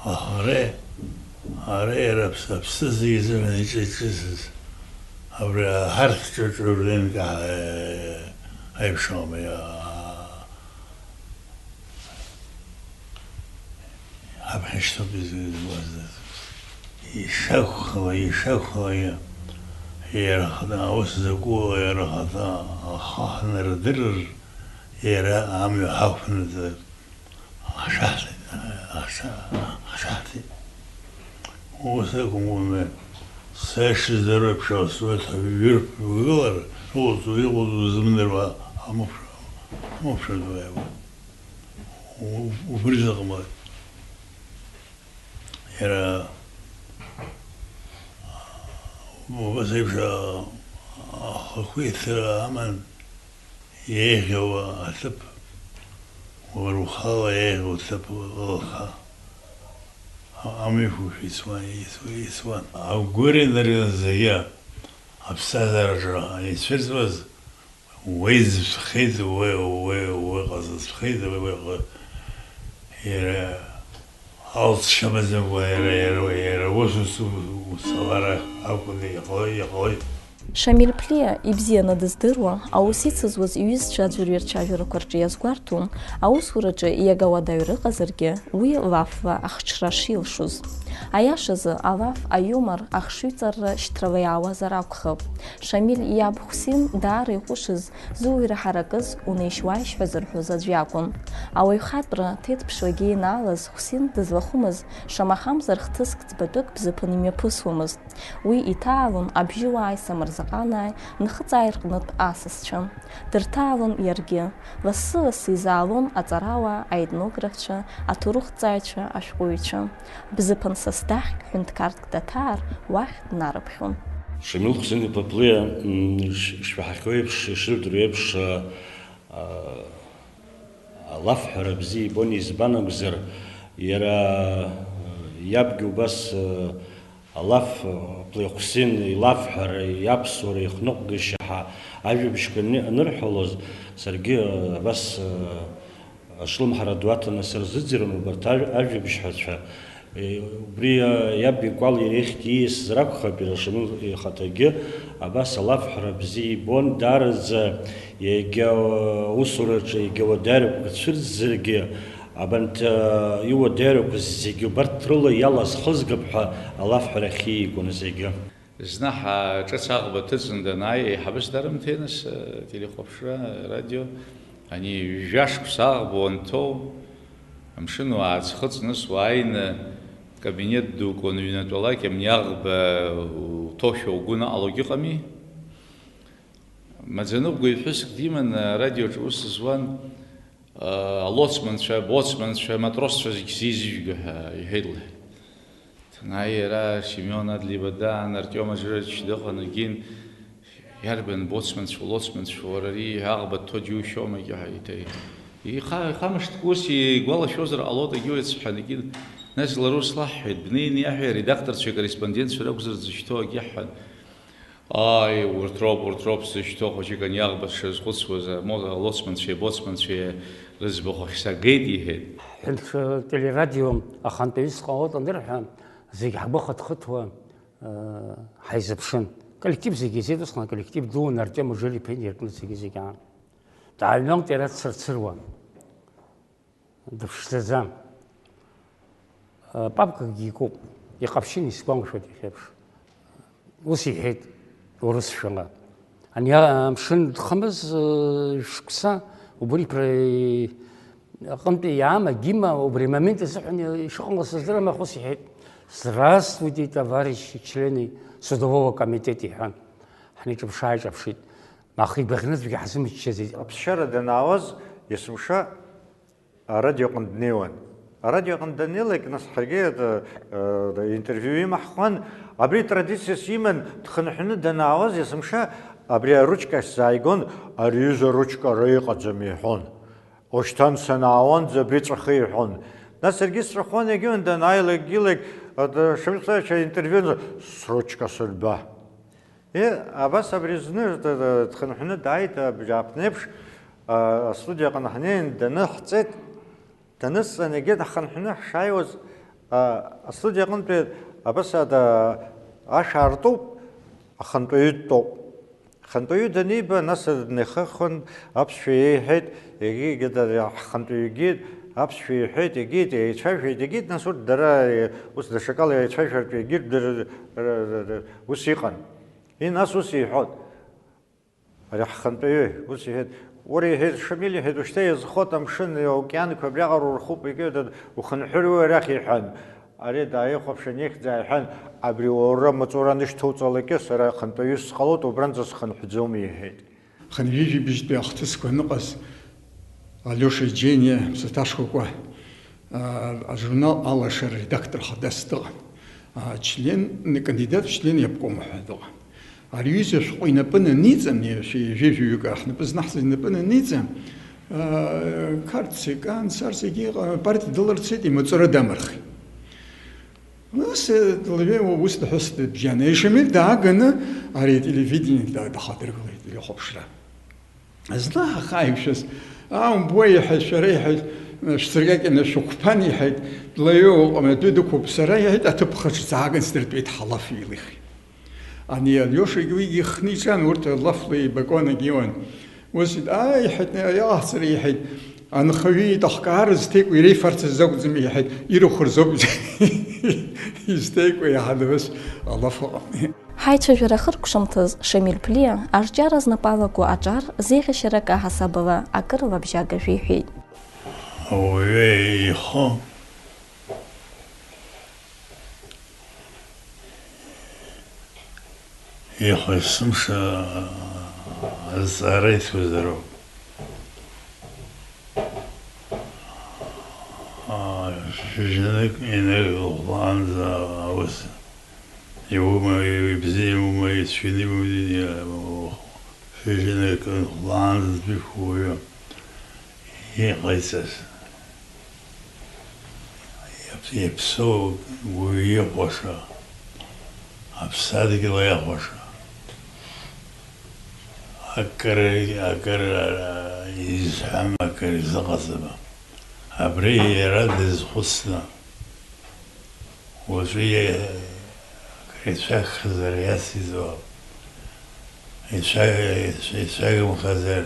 Аха ари, ари иара аԥс-, аԥсы зегьы изыҳәан иҿы-, иҿыцыз, абри ҳарҭ ҿырҿыруа рынкаҳа, аиԥш аума, иа-, Ҳаԥхьа ишьҭоуп изуазаз. Ишакәхалак, ишакәхалак, иара ахаҭа аус закәу, иара ахаҭа ахы ҳнардырыр, иара амҩа ҳақәнаҵар, ҳшаҳҭеит, ҳша-, ҳшаҳҭеит. Ус акәымкәан, сара ишыздыруа еиԥш, ауасуеит ҳәа ҩырк гылар, шыҟоуҵо, иҟоуҵо зымдыруа амықәшәа-, амықәшәатәуеиуа. У-, убри заҟамлак. Иара убас еиԥш ахақәиҭра аман, еиӷьу аҭыԥ, уара ухала еиӷьу аҭыԥ ыҟалаха, амҩақәа ишәицуан, еицуан. Агәыри дари зегьы аԥсҭазаараҿы ицәырҵуаз, уи зцәхеит, уи, уи, уи ҟазҵахеит, уи, уи ҟа-, иара алҵшьа амаӡамкәа, иара, иара, иара ус, ус, ус, ус алара акәын, иҟалеит, иҟалеит. Шамиль Ԥлиа ибзианы дыздыруа, аус ицызуаз иҩызцәа аӡәырҩы рцәажәарақәа рҿы иазгәарҭон, аусураҿы иага уадаҩра ыҟазаргьы, уи лафла ахҽра шилшоз. Аиашазы, алаф, аиумор, ахшыҩҵарра шьҭрала иаауазар акәхап. Шамиль иаб Хәсин даара иҟәышыз, зуҩра ҳаракыз, унеишь-уааишь ҳәа зырҳәоз аӡә иакәын. Ауаҩхатәра ҭеҭԥшрагьы ианаалаз Хәсин дызлахәымыз, шамахамзар хҭыск ӡбатәык бзыԥын имҩаԥысуамызт. Уи иҭаалон абжьыуааи Самырзаҟанааи нхыҵааи рҟнытә асасцәа. Дырҭаалон иаргьы. Лассы-лассы изаалон аҵарауаа, аетнографцәа, аҭоурыхҭҵааҩцәа, ашәҟәыҩҩцәа. Бзыԥын сасдахьк ҳәынҭқарҭк даҭаар, уахь днарыԥхьон. Шамил Хәсин-иԥа Ԥлиа, м, ш-, ишшәаҳахьоу еиԥш, ишыжәдыруа еиԥш, а, а, алафҳәара бзиа ибон, избан акәзар, иара, а, иабгьы убас, а, алаф, а, Ԥлиа Хәсин илафҳәара, иаԥсуара, ихныҟәгашьа ҳәа ажәабжьқәа ани-, анырҳәалоз, саргьы, а, абас, а, Ашлымҳара ду аҭаны сырзыӡырҩуан убарҭ ажә-, ажәабжьҳәацәа. Е, убри, а, иаб икәал иара ихьтә ииасыз ракәхап, иара Шамил ихаҭагьы абас алафҳәара бзиа ибон, даараӡа иагьа, а, усураҿы иагьа уадаҩрақәа цәырҵзаргьы, абанҭ, а, иуадаҩрақәа зегьы убарҭ рыла иалаз хызгап ҳәа алафҳәара ахьиеигон зегьы. Зны ҳа-, ҿыц аӷба ҭыҵны данааи, еиҳабыс дарымҭеи нас, э, телехәаԥшра, радио, ани ҩажәа шықәса аӷба уанҭоу, амшын уааӡхыҵ, нас уааины кабинет дук уанҩнатәалак, ани аӷба уҭошәа угәы ныҟало егьыҟами. Маӡаныҟәгаҩ ԥҳәыск диман, арадиоҿы ус зуан, Алоцманцәа, боцманцәа, матросцәа зегь сизыжәго ҳәа иҳәеит лҳәеит. Ҭанааи иара Семион Адлеиба даан, Артиом Аџьараевич дыҟан, егьин, иарбан боцманцәа, лоцманцәа, уара ари аӷба дҭо џьушьома, егьи ҳәа иҭа-, иха-, ихамышҭкәа ус игәалашәозар ҟалоит, егьи уеицҳәан, егьин, нас лара ус лаҳҳәеит, бнеины иаҳәеи, аредакторцәеи акорреспондентцәеи ракәзар дзышьҭоу, егьи ҳҳәан. Ааи, урҭ роуп, урҭ роуп сзышьҭоу, хәыҷык ани аӷба сшазхәыцуаз, мо-, алоцманцәеи абоцманцәеи рыӡбахә ахь сагеит, иҳәеит. Ҳәынҭ-, телерадио ахантәаҩыс сҟалоит анырҳәа, зегь ҳгәы хыҭхыҭуа, э, ҳаизыԥшын. Коллектив зегьы изеит, усҟан аколлектив дууан, Артиом Аџьараиԥа инаркны зегьы-зегь аан. Дааҩналт иара дцырцыруа. Дыԥшӡаӡам. Папкакгьы икуп. Иҟаԥшьын, исгәалашәоит иахьеиԥш. Ус иҳәеит урысшәала. Ани амшын дхымыз, э, шықәса убри пра-, аҟынтәи иаама, Гима, убри амомент азыҳәан ишыҟало сыздырам, аха ус иҳәеит: «Здравствуйте, товарищи члены судового комитета», иҳәан. Ҳнеиҿаԥшы-ааиҿаԥшит. Аха игәаӷьны аӡәгьы ҳзымччаӡеит. Аԥсшьара данаауаз, есымша арадиоҟны днеиуан. Арадиоҟны даннеилак, нас ҳаргьы, э, э, интервиу имаҳхуан. Абри традициас иман, дхынҳәны данаауаз есымша, абри аручка сзааигон, «Ари аҩыза аручка ара иҟаӡам», иҳәон. Ушьҭан санаауанӡа абри ҵәахы иҳәон. Нас саргьы сҵәахон, егьиуан данааилак-гьылак, э, Шамил Саидович аинтервиу, «Сручка сырба». Е, абас абри зны д-, д-, дхынҳәны дааит, абжьааԥнеиԥш, а, астудиаҟны ҳнеин даныҳҵеит, данысҵан, егьи дхынҳәны ҳшааиуаз, а, астудиаҟынтәи абас ада ашә аартуп, ахантәаҩы дтәоуп. Ахантәаҩы даниба, нас днеихыхын, аԥсшәа иеиҳәеит, егьигьы д-, ҳхантәаҩгьы аԥсшәа иҳәеит, егьит, еицәажәеит, егьит, нас урҭ дара, е, ус даҽакала еицәажәартә, егьырҭ дыр-, р-, р-, р-, ус иҟан. И нас ус иҳәон, ари ҳхантәаҩы, ус иҳәеит, уара, иҳәеит, Шамиль, иҳәеит, ушьҭа иазхоит амшын, аокеанқәа абриаҟара урхуп, егьи, ухынҳәыр уи арахь, иҳәан. Ари дааихәаԥшын, ихьӡ ааиҳәан, абри уара амаҵура анышьҭоуҵалакгьы, сара хантәаҩыс сҟалоит, убранӡа схынҳәӡом, иҳәеит. Хынҩажәи бжьтәи ахҭысқәа аныҟаз, Алиоша Џьениа, Мсаҭашкәакәа, а, ажурнал Алашара редактор хадас дыҟан. А, член, кандидат в члены обкома ҳәа дыҟан. Ари аҩыза ашәҟәы инапы наниҵан, ҩажәи жәаҩык ҳнапы знаҳҵаз инапы наниҵан, а, Қарҭ ЦК-н царц егьи, а, апартиа дыларцеит, имаҵура дамырхит. Ус, э, длеиуа ус даҳәыс дыбжьан. Ешамил дааганы ари ателевидение да-, дахадыргылеит, телехәаԥшра. Зны ҳахаишәаз, аа, умбои, иҳәеит, шәара, иҳәеит, шәцыркьакьаны шәықәԥан, иҳәеит, длеиуа уҟам, адәы дықәуп, сара, иҳәеит, аҭыԥ хаҿы дааган сдыртәеит, ҳалаф еилихит. Ани Алиошагьы уигьы ихны иҿан, урҭ алафла еибакуан, егьиуан. Ус, аа, иҳәеит, иҟаҳҵара, иҳәеит, анхаҩы иҭахкаара зҭеикуа иреифарцаз акәӡам, иҳәеит, ирахәырзоуп изҭеикуа, иаҳадавас алаф ыҟам. Ҳаицәажәара ахыркәшамҭаз Шамиль Ԥлиа арҿиара знапы алаку аҿар зеиӷьашьарак аҳасабала акыр лабжьагажәа иҳәеит. Ауаҩы ихы Ихәа-есымша азҵаара иҭозароуп. Шәыжьнык инықәлаанӡа аус иума, ибзиа иума, ицәгьаны иума, шәыжьнык инықәлаанӡа дшәықәуаҩы иҟаиҵаз. Иаԥсоу уаҩы ихәаша, аԥсадгьыл иахәаша, акыр, акыр изҳәам, акыр изыҟаҵам. Абри иара дазхәыцны, уаҵәы акыр ицәагхазар иациҵо, ицәа-, ицәа-, ицәагымхазар,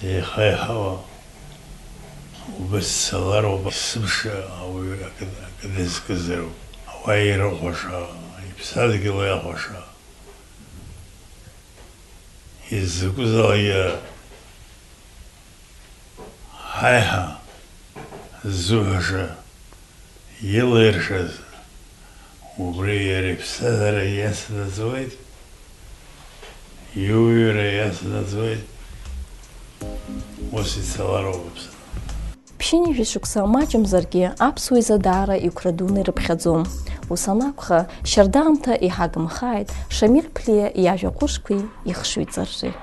еиха-еиҳауа убас дцалароуп, есымша ауаҩы акы, акы дазкызароуп. Ауаа ирыхәаша, иԥсадгьыл иахәаша, изакәызаалакгьы ҳаиҳа ззуҳәаша, илаиршаз, убри иара иԥсҭазаара иацнаҵуеит, иуаҩра иацнаҵуеит, ус ицалароуп аԥсҭазаара. Ԥшьынҩажәи шықәса маҷымзаргьы аԥсуа изы даара иқәра дуны ирыԥхьаӡом. Ус анакәха, шьардаамҭа иҳагымхааит Шамиль Ԥлиа иажәа ҟәышқәеи ихшыҩҵарреи.